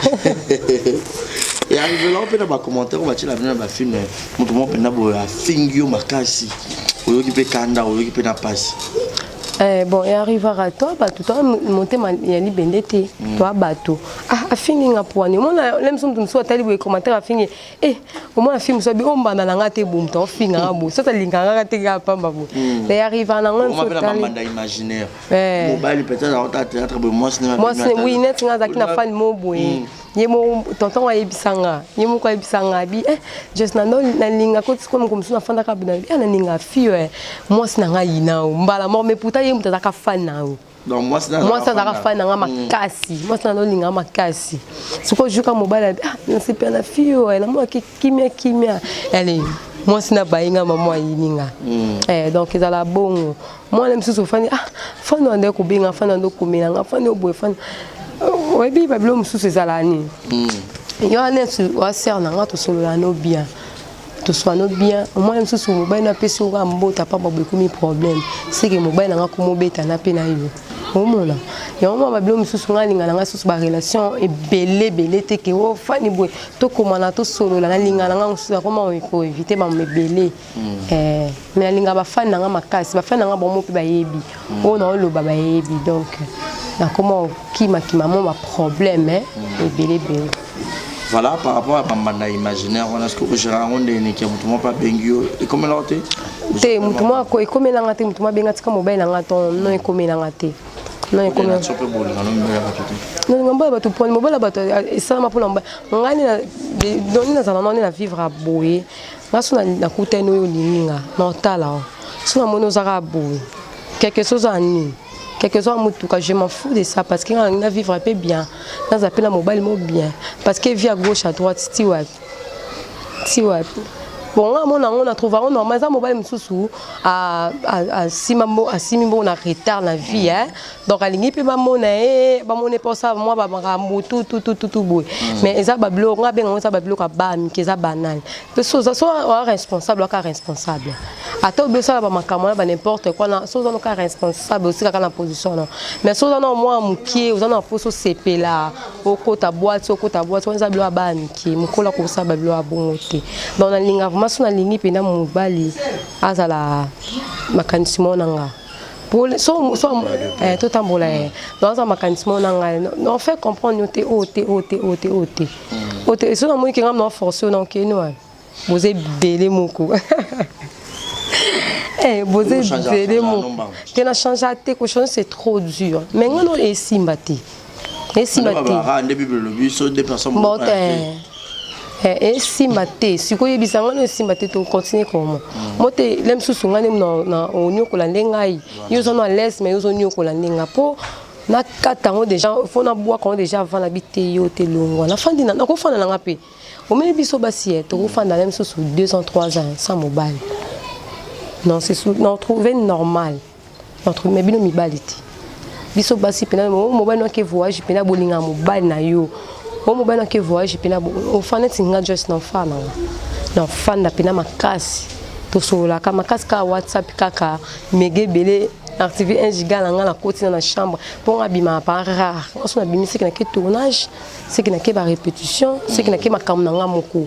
Earrivelaka mpe na bacommentaire oyo batiela bino na bafilm, moto moko mpenza boye afingi yo makasi, oyoki mpe kanda, oyoki mpe na pasi? Bon, earrivaka to bato to motema ya libende te. To bato, ah, afingi nga poani, omona le mosusu, moto mosusu atali boye commentaire, afingi. Omona fille mosusu abi ombanda na nga te boye, moto aofinga nga boye, soki alingaka nga te kaka pamba boye. Mais earrivaka nango. Mosusu mpe na bambanda imaginaire, mobali peut-être aota théâtre boye, mwasi. Mwasi, oui. Neti nga azalaki na fan mo boye, ye moko tonton ayebisa nga, ye moko ayebisa nga abi Jos nalinga koti sikoyo. Moko mosusu nafandaka na nalinga fille, mwasi na ngai yina o mbala moko, mais pourtant ye moto azalaka fan na yo. Mwasi azalaka fan na nga makasi, mwasi na nolinga makasi. Sikoyo juka mobali abi, ah, nasepela na fille oyo, namonaki kimia kimia, ale mwasi na baye nga, mama ayini nga. Donc ezala bongo. Mwana mosusu ofandi, ah, fani wana nde kobenga, fani wana nde okomela nga, fani oboye, fani oyebi babilo mosusu ezala nini. Yo wana neti wasere na nga, tosolola no bien, toswana bien. Omwana mosusu mobali no apesi oka mbota pamba boye, ekomi problème. Seke mobali na nga komobeta na mpe na yo, omona yango mwa babilo mosusu. Nga alinga na nga susu barelation ebele ebele te, ke ofani boye, tokomana, tosolola. Nalinga na nga mosusu akoma koéviter bamama ebele. Mais nalinga bafani na nga makasi, bafani na nga bango mpe bayebi oyo naoloba, bayebi. Donc nakoma okimakima mwa baproblème ebele ebele. Voilà, par rapport à bambanda imaginaire wana, est-ce que ogéra yango ndenge nini? Moto moko mpe abengi yo, ekomelaka te? Te, moto moko ekomelanga te. Moto moko abenga tika mobali na nga to non, ekomelanga te, non. Mpe bolinga no mibali ya bato te? Nalinga mobali ya bato poni mobali ya bato esalama mpona mobali ngai nini nazala nani na vivre boye. Nga so nakutani oyo olingi nga na otala o, so namoni ozaka boye, quelque chose oza nini, quelque chose motuka, je m'en fous de ça, parce que nga nalingi na vivre mpe bien, naza mpe na mobali mo bien, parce que vie à gauche à droite ti wapi, ti wapi? Bon, nga mona yango, na trouve yango normal. Eza mobali mosusu asimi mbongo na retard na vie, hein? Donc alingi mpe bamona ye, bamona mpe osala mwa bamakambo tututututu boye. Mais eza babiloko nga abenga ngo, eza babiloko ya bamike, eza banal. Mpe so oza so oza responsable, oka responsable, ata obi osala bamakambo wana ba n'importe quoi na so oza noka responsable, osikaka na position wana. Mais so oza na mwa mokie, oza na mposa osepela, okota boîte, okota boîte wana, eza biloko ya bana mike. Mokolo akosala babiloko ya bongo te. Donc nalinga vraiment, so nalingi mpenza mobali azala makanisi moko na nga so so totambola ye, donc aza makanisi moko na ngai, non fait comprendre yo te, oyo te, oyo te, oyo te, oyo te, oyo te. So namoni ke nga na force oyo, na okeni wana, boza ebele moko, boza ebele moko te. Na change te, kochange c'est trop dur, mais nga no esimba te, esimba te. Bon te, esimba te. Sikoyo oyebisa ngai no esimba te, tocontinue comment? Mo te, le mosusu ngai nde oniokola nde ngai, yo oza no à l'aise, mais yo ozoniokola nde nga mpo nakata yango déjà, fo nabwaka yango déjà avant. Nabi te, yo te, longwa. Nafandi, nakofanda na nga mpe omoni biso basi ye, tokofanda na mosusu 2 ans, 3 ans sans mobali. Non, c'est non trouver normal, mais bino mibali te. Biso basi mpena mobali noke voyage, mpena bolinga mobali na yo, o mobali noke voyage, mpena ofanda neti nga Joyce, na ofanda nga, na ofanda mpena makasi, tosololaka makasi kaka WhatsApp, kaka mega ebele, active 1 giga na nga, nakoti na chambre mpo nga abimaka par rare. Nyonso nabimi, seki nake tournage, seki nake barépétition, seki nake makambo na nga moko.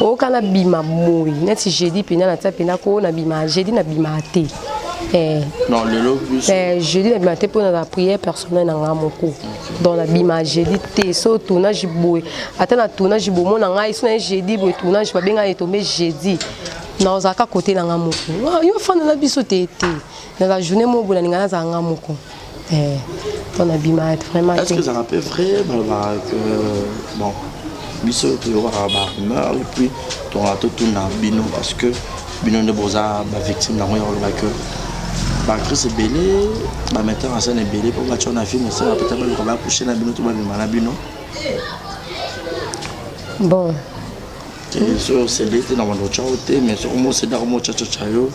Oyoka nabima boye neti jeudi mpena natia mpena ko nabima jeudi, nabimaka te. Non, lelo plus. Jeudi nabima te mpo na prière personnelle na nga moko. Donc nabima jeudi te. So tournage boye, ata na tournage boye, omona ngai so naye jeudi boye, tournage babenga etombe jeudi, nazalaka kote na nga moko. Yo fanda na biso te te, na la journée moko boye nalinga nazala nga moko mpo nabima vraiment. Est-ce que ezalaka mpe vrai balobaka que bon? Biso toyokaka ba rumeur et puis tongaka totuna bino parce que bino nde boza ba victime nango ya koloba que ba actrice ebele ba metteur en scène ebele mpo batya na film esala peut-être baluka ba couche na bino to babima na bino. Bon. Soki osede te na bando otya yo te, mais soki omoseda komo otyatyatya yo.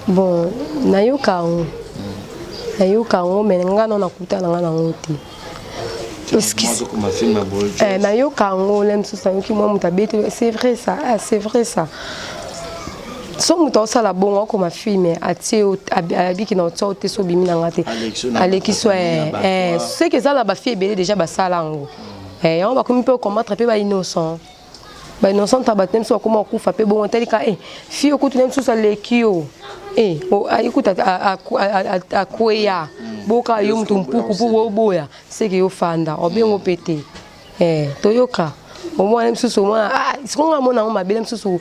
Bon, nayoka yango, nayoka yango, mais nga nao nakuta na nga nango te. Nayoka yango le mosusu, nayoki mwa moto abeti, c'est vrai ça. Ah, c'est vrai ça. So moto aosala bongo, akoma film, atie, ayabiki na otia te, so obimi na nga te, aleki so. Seke eza na bafille ebele déjà basala yango. Yango bakomi mpe combattre mpe bainnocent, bainnocent ta bato mosusu bakoma kokufa mpe bongo. Talika e fille okutu na mosusu aleki yo, ayekuta akweya boka yo motu mpuku mpo boboya seke yo fanda obengo mpe te. Toyoka omwana mosusu, omwana sikonga amona yango mabele mosusu,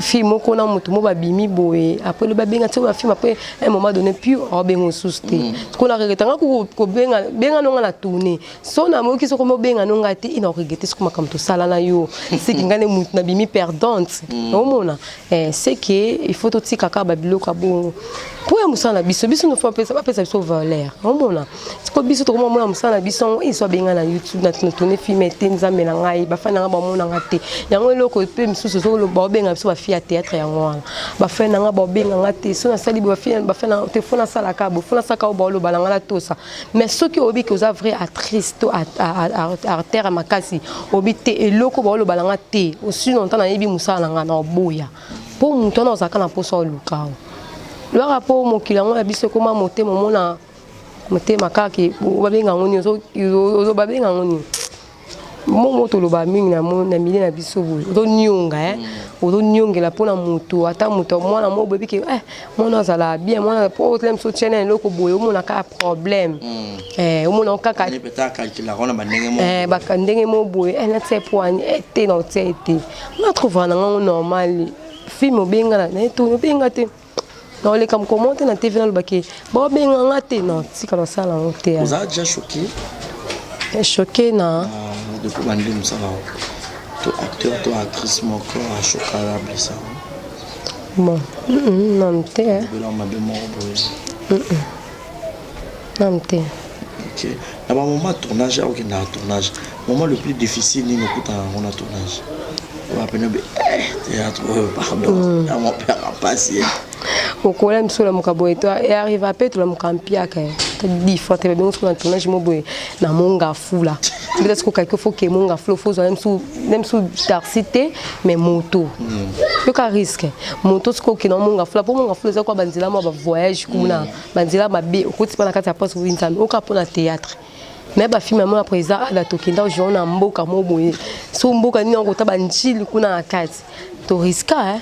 fille moko na motu mo babimi boye, après lo babenga ti bafilme, après un moment donné puis aobenga mosusu te. Sikoyo na regretter nga kobenga benga nonga na tourne so namoki soko mobenga nonga te, ina oregretter siko makambo tosala na yo, seki ngai nde motu nabimi perdante. Omona, c'est que il faut totika kaka babiloko ya bongo mpo ya mosala na biso. Biso nofo bapesa biso valeur. Omona siko biso tokoma mona mosala na biso yango eso abenga na YouTube na tourne film te. Nzambe na ngai, bafani na ngai bamonanga te. Yango eloko mpe misusu baobenga biso bafille ya théâtre. Yango wana bafani na ngai baobenganga te. So nasali bafani te, fo nasalaka bo, fo nasalaka oyo baoloba na ngai natosa. Mais soki oyebi ke oza vrai actrice to acteur ya makasi, oyebi te eloko baoloba na nga te, aussi longtemps nayebi mosala na ngai, na oboya mpo moto wana ozalaka na mposa oluka o lwaka mpo mokili yango ya biso ekóma motema. Omona motema kaka babenga yango nini? Babenga yango nini? Momo toloba mingi na milieu na biso boye, ozonionga, ozoniongela mpona moto, ata moto mwana mo boyebi ke mwana azala bien, mwana po otela biso tiene na eloko boye, omona kaka problème, omona kaka ndenge mo boye natia po ani te na otia ye te. Nga trouvaka na ngango normal. Film obenga na ye toni obenga te, naoleka mokomo te na TV, nalobaki baobenganga te, non, tika nasala yango te. Oza déjà choqué? Choqué na Depuis bandi mosala to acteur to actrice moko achoka, ablessa? Bon, nanu te. Biloko mabe moko boye? Nanu te. Ok, na bamoment tournage, akokenda na tournage, moment le plus difficile nini okutana yango na tournage wapene be théâtre oyo, pardon, ya mon père apasi? Okola miso, olamuka boye to arrive ape tolamuka mpiaka dix fois te. Babengo soki na tournage mo boye na Mont-Ngafula, peut-être soki okaki ofo ke Mont-Ngafula, ofo ozwa même su taxi te, mais moto yoka risque moto. Soki okende Mont-Ngafula, mpo Mont-Ngafula eza kwa banzela mwa bavoyage kuna, banzela mabe, okoti mpa na kati ya poste oyi Nzambe oka mpo na théâtre. Mais bafilme yango na président ada, tokenda ojour na mboka mo boye, so mboka nini akota banjili kuna na kati, toriska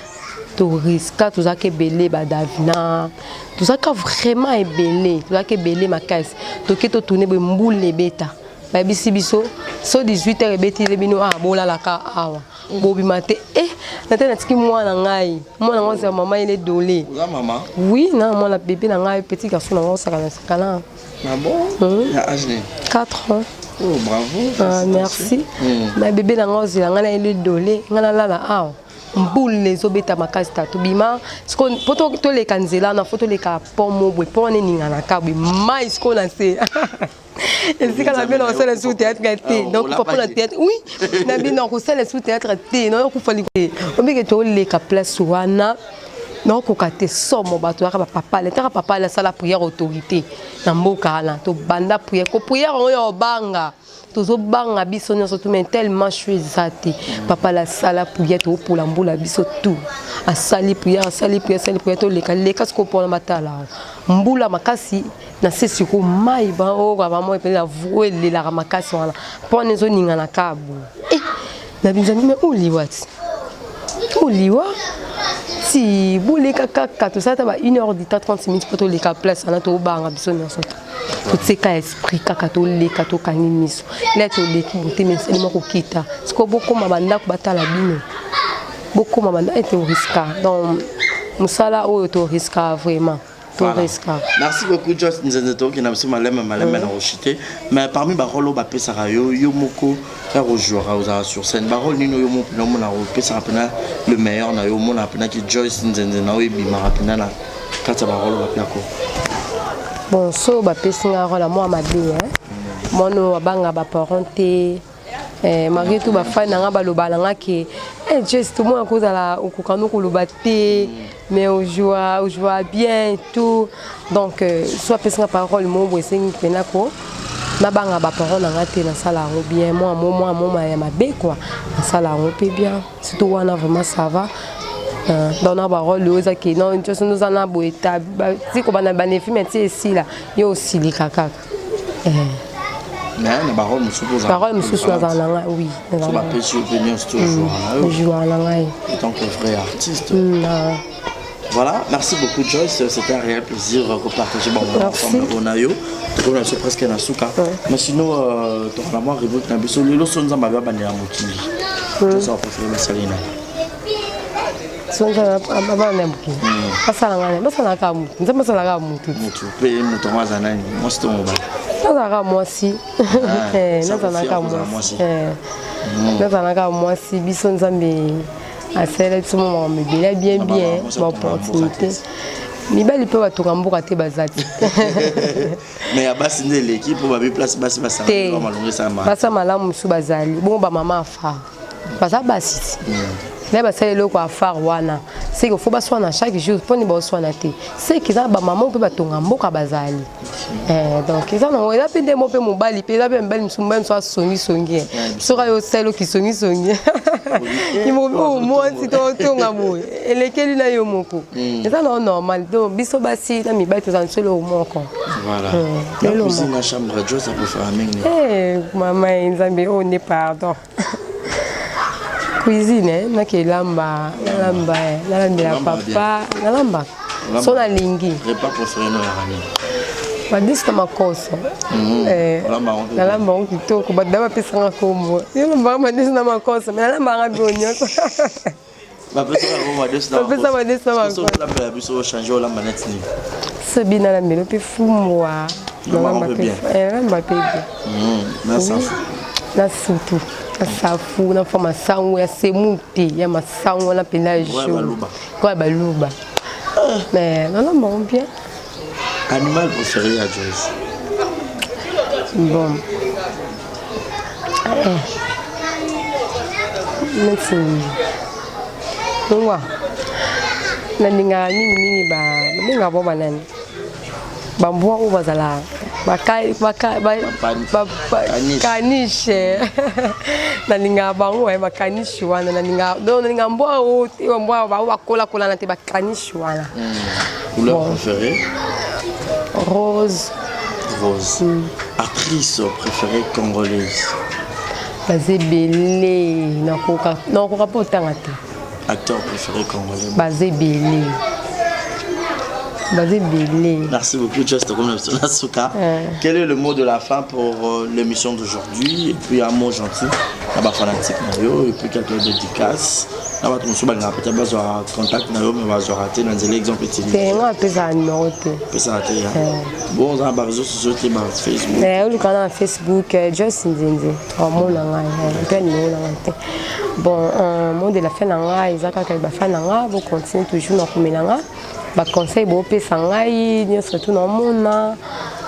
toriska. Tozalaka ebele, badavina tozalaka vraiment ebele, tozalaka ebele makasi. Toke totourne boye, mbula ebeta, bayebisi biso so 18 heures ebetile bino, ah, bolalaka awa, bobima te. E na te, natiki mwana ngai, mwana ngo azala mama ele dole. Oza mama? Oui, na mwana bébé na ngai, petit garçon na ngo osaka na sakana. Ah bon mmh. Ya âge nini? 4 ans. Oh, bravo. Ah, merci. Na bébé na ngai ozela ngai na ele dole, ngai nalala awa, mbula ezobeta makasi ta tobima sikoyo mpo toleka nzela wana, fo toleka pont mo boye, pont wana eninganaka boye, mai sikoyo na se esika na bino nakosala su théâtre te. Donc papa na théâtre, oui, na bino nakosala su théâtre te, nayokufa liko obike. Toleka place wana, nakokoka te, somo. Bato yaka bapapa le taka papa ale asala prière autorité na mboka wana. Tobanda prière, ko prière yango ya obanga, tozobanga biso nyonso tu, mais tellement chu eza te. Papa lasala prière, toopola mbula biso tout. Asali prière, asali prière, asali prière, toleka leka sikoyo mpona batala mbula makasi na se. Sikoyo mai oyo bamoi mpenza oyo elelaka makasi wana mpo wana ezoningana kaka boye na binzambi. Me oliwa ti oliwa ti boleka kaka, tosala ata ba 1 heure du temps, 30 minutes mpo toleka place wana. Tobanga biso nyonso, totika esprit kaka, toleka, tokangi miso le toleki. Motema esalima kokita. Sikoyo bokóma bandako, batala bino, bokóma bandako ete oriska. Donc mosala oyo toriska vraiment. To risquaka. Merci beaucoup Joyce Nzenze, tokokende na biso malembe malembe na kochite. Mais parmi barole oyo bapesaka yo, yo moko ya kojouaka, ozalaka sur scène, barole nini oyo moko mpena omonaka opesaka mpena le meilleur na yo, omonaka mpena ki Joyce Nzenze na oyo ebimaka mpena na kati ya barole oyo bapesaka? Bon, so bapesi nga role ya mwa mabe, mwana oyo abanga baparent te. Malgré tout, bafani na nga baloba na nga ke eh, Joyce, tomona kozala okoka no koloba te, mais ojoua, ojoua bien et tout. Donc so apesi nga parole moko boye, esengi mpena ko nabanga baparent na nga te, nasala yango bien. Mwa mo mwa moma ya mabe quoi, nasala yango mpe bien, surtout wana vraiment ça va. Donc na barole oyo eza ke non, nyonso oza na boye ti kobanda bana filme ti esila, yo osilika kaka. Mais na barole mosusu? Barole mosusu nazala na ngai, oui. So bapesi yo mpe nyonso to ojouaka na yo? Ojouaka na ngai. En tant que vrai artiste. Voilà, merci beaucoup Joyce, c'était un réel plaisir de partager bon moment ensemble Onayo. On a presque na suka. Mais sinon euh tu as moi rubrique na biso lelo so nzamba ba bandela mokili. Joyce a préféré basalina. So nzambe abana mokili, basala ngai, basalaka motu, nzambe asalaka motu. Motu pe moto yango aza nani? Mwasi to mobali? Nazalaka mwasi. Nazalaka mwasi, nazalaka mwasi. Biso nzambe asalela biso mwa makambo ebele bien bien, baopportunité. Mibali mpe batonga mboka te, baza te. Mais ya basi nde eleki, mpo babi place basi basala malongo esalama. Basa malamu mosusu bazali bongo, bamama afar baza basi ti nde basala eloko afar wana, seke fo baswana chaque jour mponi baoswana te, seke eza bamama mpe batonga mboka bazali. Donc eza nango, eza mpe nde mo mpe mobali mpe eza mpe mibali mosusu, mobali mosusu asongisongi, soki ayo osala eloko kisongisongi, mwasi to otonga boye elekeli na yo moko, eza nango normal. Donc biso basi na mibali tozala biso eloko moko. Cuisine na chambre, Joyce apréféré mingi? Mama ye nzambe oyo nde, pardon, cuisine nakelamba, nalamba, nalambela papa, nalambaka so nalingi. Repas préféré no yaka nini? Badisi na makoso, nalamba yango kitoko. Bato da bapesanga kombo, yo lambaka madisi na makoso, mais nalambaka bio nyonso. Bapesa madesi na makoso. Olambela biso, ochange, olamba neti nini? Sobi nalambela mpe fumbwa. Nalamba mpe bien. Nalamba mpe bien. Na safu? Na surtout na safu, na fa masango ya semu te, ya masango wana mpenza jaune koya baluba, mais nalamba yango bien. Animal préféré ya Joyce? Bon, neti ngwa nalingaka mingimingi, babengaka bo banani, bambwa oyo bazala caniche, nalingaka bango. Bacaniche wana nalingaka. Donc nalingaka mbwa oyo te, mbwa bao bakolakolana te, bacaniche wana. Couleur préférée? Rose. Rose. Actrice préférée congolaise? Baza ebele, nakoka mpo otanga te. Acteur préféré congolais? Baza ebele, baza ebele. Merci beaucoup, Just Nasuka. Quel est le mot de la fin pour l'émission d'aujourd'hui? Et puis un mot gentil na ba fanatique na yo, et puis quelques dédicaces na bato mosusu balingaka peut-être bazwa contact na yo mais bazwaka te na nzela Exemple TV. Te, nga apesaka numéro te. Pesaka te? Bon, oza na baréseaux sociaux te, ba Facebook? Oluka na Facebook, Joyce Nzinzi, omona ngai mpe numéro na ngai te. Bon, mot de la fin na ngai eza kaka bafan na ngai bocontinue toujours na komela nga baconseil boopesa ngai nyonso tu naomona.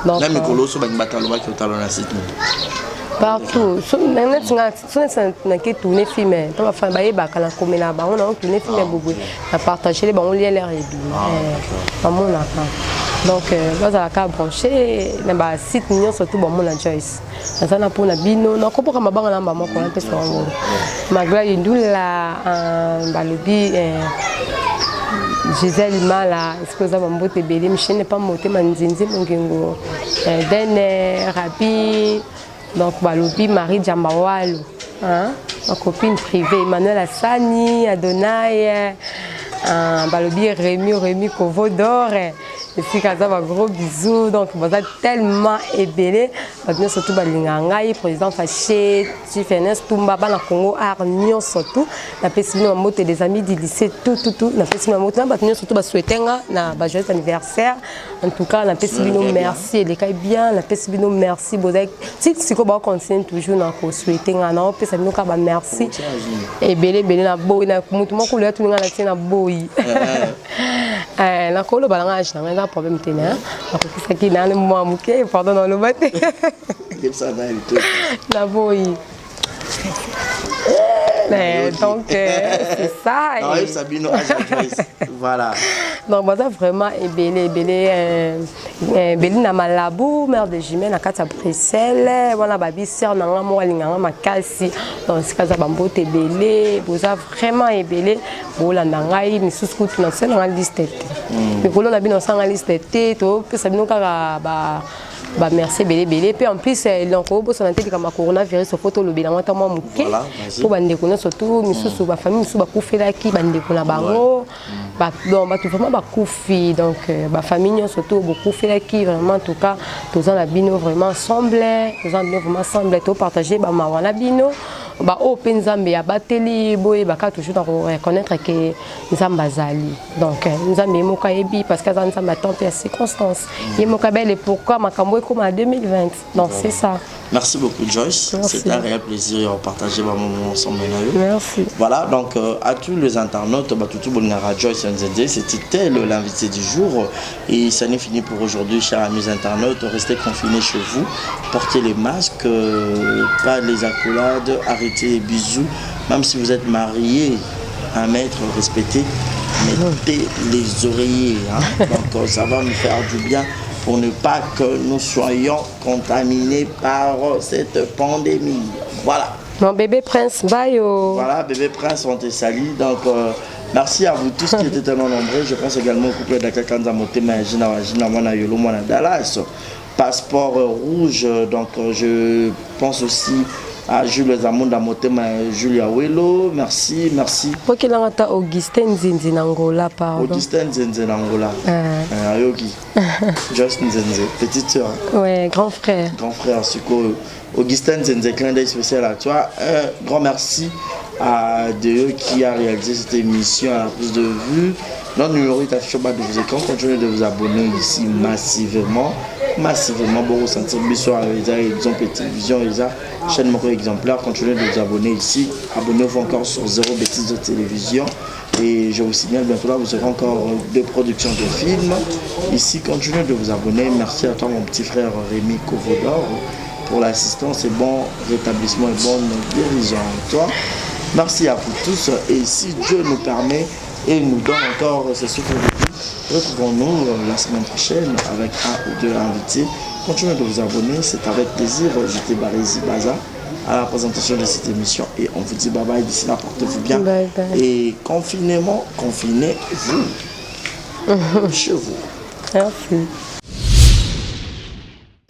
Na mikolo oso balingi bato alobaki otala na site? Partout, neti nga so neti nake tourne film, mpo bafan bayebaka nakomela bango nango tourne film boboye, na partagele bango lien lere ebima, bamonaka. Donc bazalaka branché na basite nyonso tu, bamona Joyce naza na mpona bino. Nakoboka mabanga na moko napesa bango Magla Yindula, balobi Gisèle Mala, esika oza, bambote ebele. Michene pa motema nzinzi mongengo Dene Rabi, donc balobi Marie Djambawalu, ma copine privée, Emmanuel Asani Adonai, balobi Rémi Rémi Kovodor. Esika aza ba gros bisous donc baza tellement ebele bato nyonso tu balingaka ngai président Faché Chief Ernest Tumba bana Congo art nyonso tu napesi bino bambote des amis du lycée tout tout tout napesi bino bambote na bato nyonso tu basouhaite nga na ba joyeux anniversaire en tout cas napesi bino merci elekai bien napesi bino merci bozali ti sikoyo baocontinue toujours na kosouhaite nga naopesa bino kaka bamerci ebele ebele na boyi na motu moko loya tuni nga na tie na boyi eh, nakoloba na nga age na nga eza problème te na nakokisaki nani mwa moke pardon naloba te na boyi Eh, donc euh, c'est ça. Non, et... Sabino, voilà. Donc baza vraiment ebele ebele euh, euh, Belina Malabu, mère de Jimé na kati ya Bruxelles, wana babi sœur na nga moko alinganga makasi. Donc sika za bambote ebele, boza vraiment ebele, bolanda ngai misusu kutu na sala nga liste te. Hmm. Mikolo na bino sanga liste te, to pesa bino kaka ba ba merci ebele ebele mpe en plus eh, donc obosana te likambo ya coronavirus ofo tolobela yango ata mwa moke mpo bandeko nyonso tu misusu mm. bafamille mosusu bakufelaki bandeko na bango mm. donc bato vraiment bakufi donc euh, bafamille nyonso tu bokufelaki vraiment en tout cas toza na bino vraiment ensemble toza na bino vraiment ensemble topartage bamawa na bino baoyo mpe nzambe abateli boyebaka toujours na koreconnaitre ke nzambe azali donc euh, nzambe ye moko ayebi parce que aza nzambe ya temps mpe ya circonstance ye moko abele pourquoi makambo ekoma na 2020 donc c'est ça. Merci beaucoup Joyce, c'est un réel plaisir de partager ma moment ensemble. Merci. Voilà, donc euh, à tous les internautes, bah, tout le Joyce Nzende, c'était elle l'invité du jour. Et ça n'est fini pour aujourd'hui, chers amis internautes. Restez confinés chez vous, portez les masques, euh, pas les accolades, arrêtez les bisous. Même si vous êtes marié, un maître respecté, mettez les oreillers. Hein. Donc euh, ça va nous faire du bien pour ne pas que nous soyons contaminés par cette pandémie. Voilà. Mon bébé prince, bye. Oh. Voilà, bébé prince, on te salue. Donc, euh, merci à vous tous qui étaient tellement nombreux. Je pense également au couple d'Akakanza Motema, Gina, Gina, Mwana Yolo, Mwana Dallas. Passeport rouge, donc euh, je pense aussi à Jules Zamunda Motema, Julia Welo, merci, merci. Okelanga ta Augustin Nzinzi Nangola, pardon. Augustin Nzinzi Nangola. Euh. Euh, Ayoki. Just Nzinzi, petite sœur. Ouais, grand frère. Grand frère, sikoyo. Augustin Nzinzi, clin d'œil spécial à toi. Un grand merci à Dieu qui a réalisé cette émission à la prise de vue. Notre numéro est affiché au bas de vos écrans. Continuez de vous abonner ici massivement. Massivement, bon ressentir biso eza exemple télévision eza chaîne moko exemplaire. Continuez de vous abonner ici. Abonnez-vous encore sur Zéro Bêtise de Télévision. Et je vous signale bientôt là, vous aurez encore deux productions de films. Ici, continuez de vous abonner. Merci à toi, mon petit frère Rémi Kovodor, pour l'assistance et bon rétablissement et bonne guérison à toi. Merci à vous tous. Et si Dieu nous permet et nous donne encore ce souffle de vie, retrouvons-nous la semaine prochaine avec un ou deux invités. Continuez de vous abonner, c'est avec plaisir. J'étais Barézi Baza à la présentation de cette émission et on vous dit bye bye d'ici là, portez-vous bien. Bye bye. Et confinement, confinez-vous chez vous. Merci.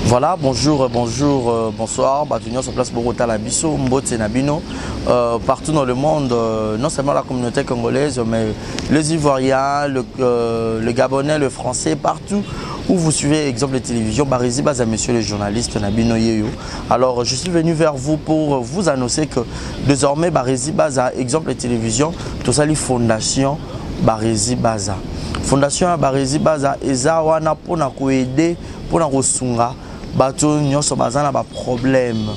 Voilà, bonjour, bonjour, euh, bonsoir. Bato nyonso place bokotala biso, mbote na bino. Euh, partout dans le monde, euh, non seulement la communauté congolaise, mais les Ivoiriens, le, euh, le Gabonais, le Français, partout où vous suivez exemple de télévision, Barizi Baza, monsieur le journaliste na bino yeyo. Alors, je suis venu vers vous pour vous annoncer que désormais, Barizi Baza, exemple de télévision, tout ça, les fondations Barizi Baza. Fondation ya Barizi Baza, eza wana pona ko aider pona kosunga bato nyonso baza na baproblème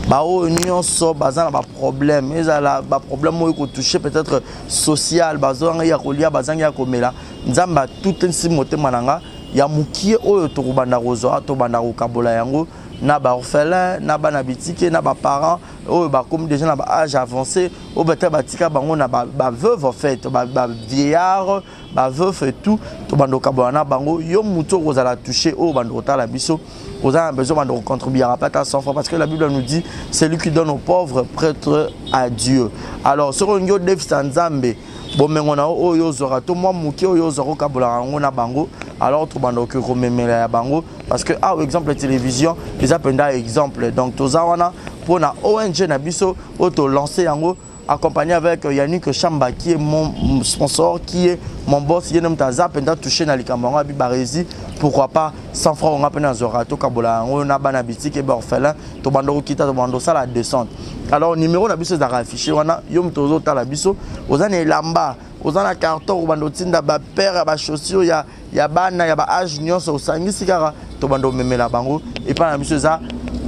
baoyo nyonso baza na baproblème ezala baproblème oyo ekotouche peut-être social bazangi ya kolia bazangi ya komela nzambe atutenisi motema na nga ya mokie oyo tokobanda kozwa tobanda kokabola yango na baorphelin na bana bitike na baparent oyo bakomi déjà na baage avancé oyo peut-être batika bango na baveuve en fait bavieillard ba veuf et tout tobanda kokabola na bango yo motu okozala touché oyo obanda kotala biso oza na besoin banda kocontribuaka mpe ata 100 francs parce que la bible nous dit celui qui donne aux pauvres prêtre à dieu alors soki olingi odefisa nzambe bomengo na yo oyo ozwaka to mwa moke oyo ozwaka okabolaka yango na bango alors tobanda okoki komemela ya bango parce que awa exemple ya télévision eza mpenza exemple donc toza wana mpo na ONG na biso oyo tolance yango accompagné avec Yannick Chamba qui est mon sponsor, qui est mon boss, ye nde moto aza mpenza touché na likambo yango. Abi Baresi, pourquoi pas 100 francs nga mpe nazwaka, tokabola yango na bana bitike, baorphelin. Tobanda kokita, tobanda kosala descente. Alors numéro na biso ezalaka affiché wana. Yo moto ozotala biso, oza na elamba, oza na carton, obanda otinda bapaire ya bachaussure ya bana ya baage nyonso, osangisi kaka, tobanda omemela bango epai na biso. Eza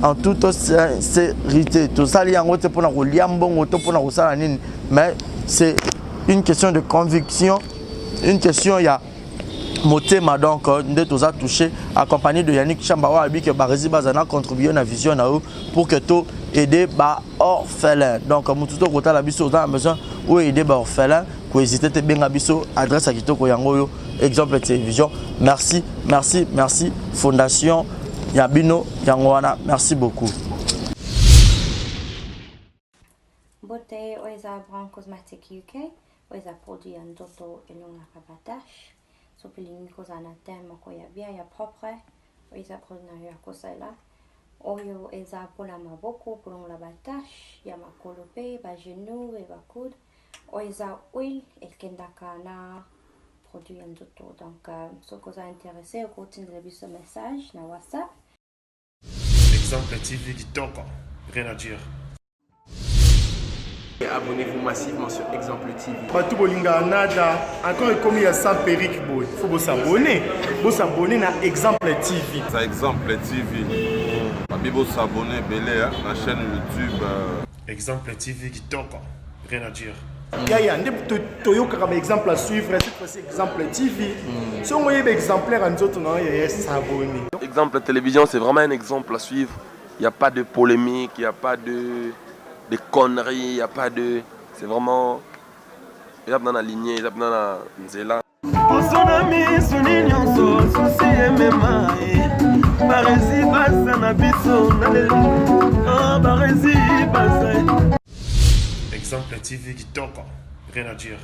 en toute sincérité, tosali yango te mpona kolia mbongo to mpona kosala nini, mais c'est une question de conviction, une question ya motema. Donc nde toza touché, accompagné de Yannick Chamba oyo alobi ke Baresi baza na contribuer na vision na yo pour que to aider baorphelin. Donc motu to kotala biso, oza na besoin oyo aider baorphelin, kohésite te, benga biso. Adresse ya kitoko yango oyo, Exemple Télévision. Merci, merci, merci. Fondation ya bino yango wana. Merci beaucoup. Mbote, oyo eza Brown Cosmetic UK. Oyo eza produit ya nzoto, elongaka batache. Soki olingi kozala na teint moko ya bien, ya propre, oyo eza produit na yo ya kosalela. Oyo eza mpona maboko, kolongola batache ya makolo mpe bagenou e bacoude. Oyo eza huile ekendaka na produit ya nzoto. Donc soki oza intéressé, okotindela biso message na WhatsApp. Exemple TV kitoko, rien à dire. Abonnez-vous massivement sur Exemple TV. Bato bolingaka nada encore ekomi ya sans perruque boye, faut bosabone, bosabone na Exemple TV. Ça, Exemple TV. Babi bosabone ebele na chaîne YouTube. Exemple TV kitoko, rien à dire. Yaya, nde toyokaka baexemple à suivre, cette fois-ci Exemple TV. Soki oyeba exemplaire ya nzoto na yo, yaya, s'abonne. Exemple Télévision, c'est vraiment un exemple à suivre. Il n'y a pas de polémique, il n'y a pas de conneries, il n'y a pas de. C'est vraiment. Eza na lignée, eza na nzela. Poso na misuni nyonso, souci emema ye. Baresi baza na biso na lelo. Ah, Baresi baza. Exemple TV kitoko, rien à dire.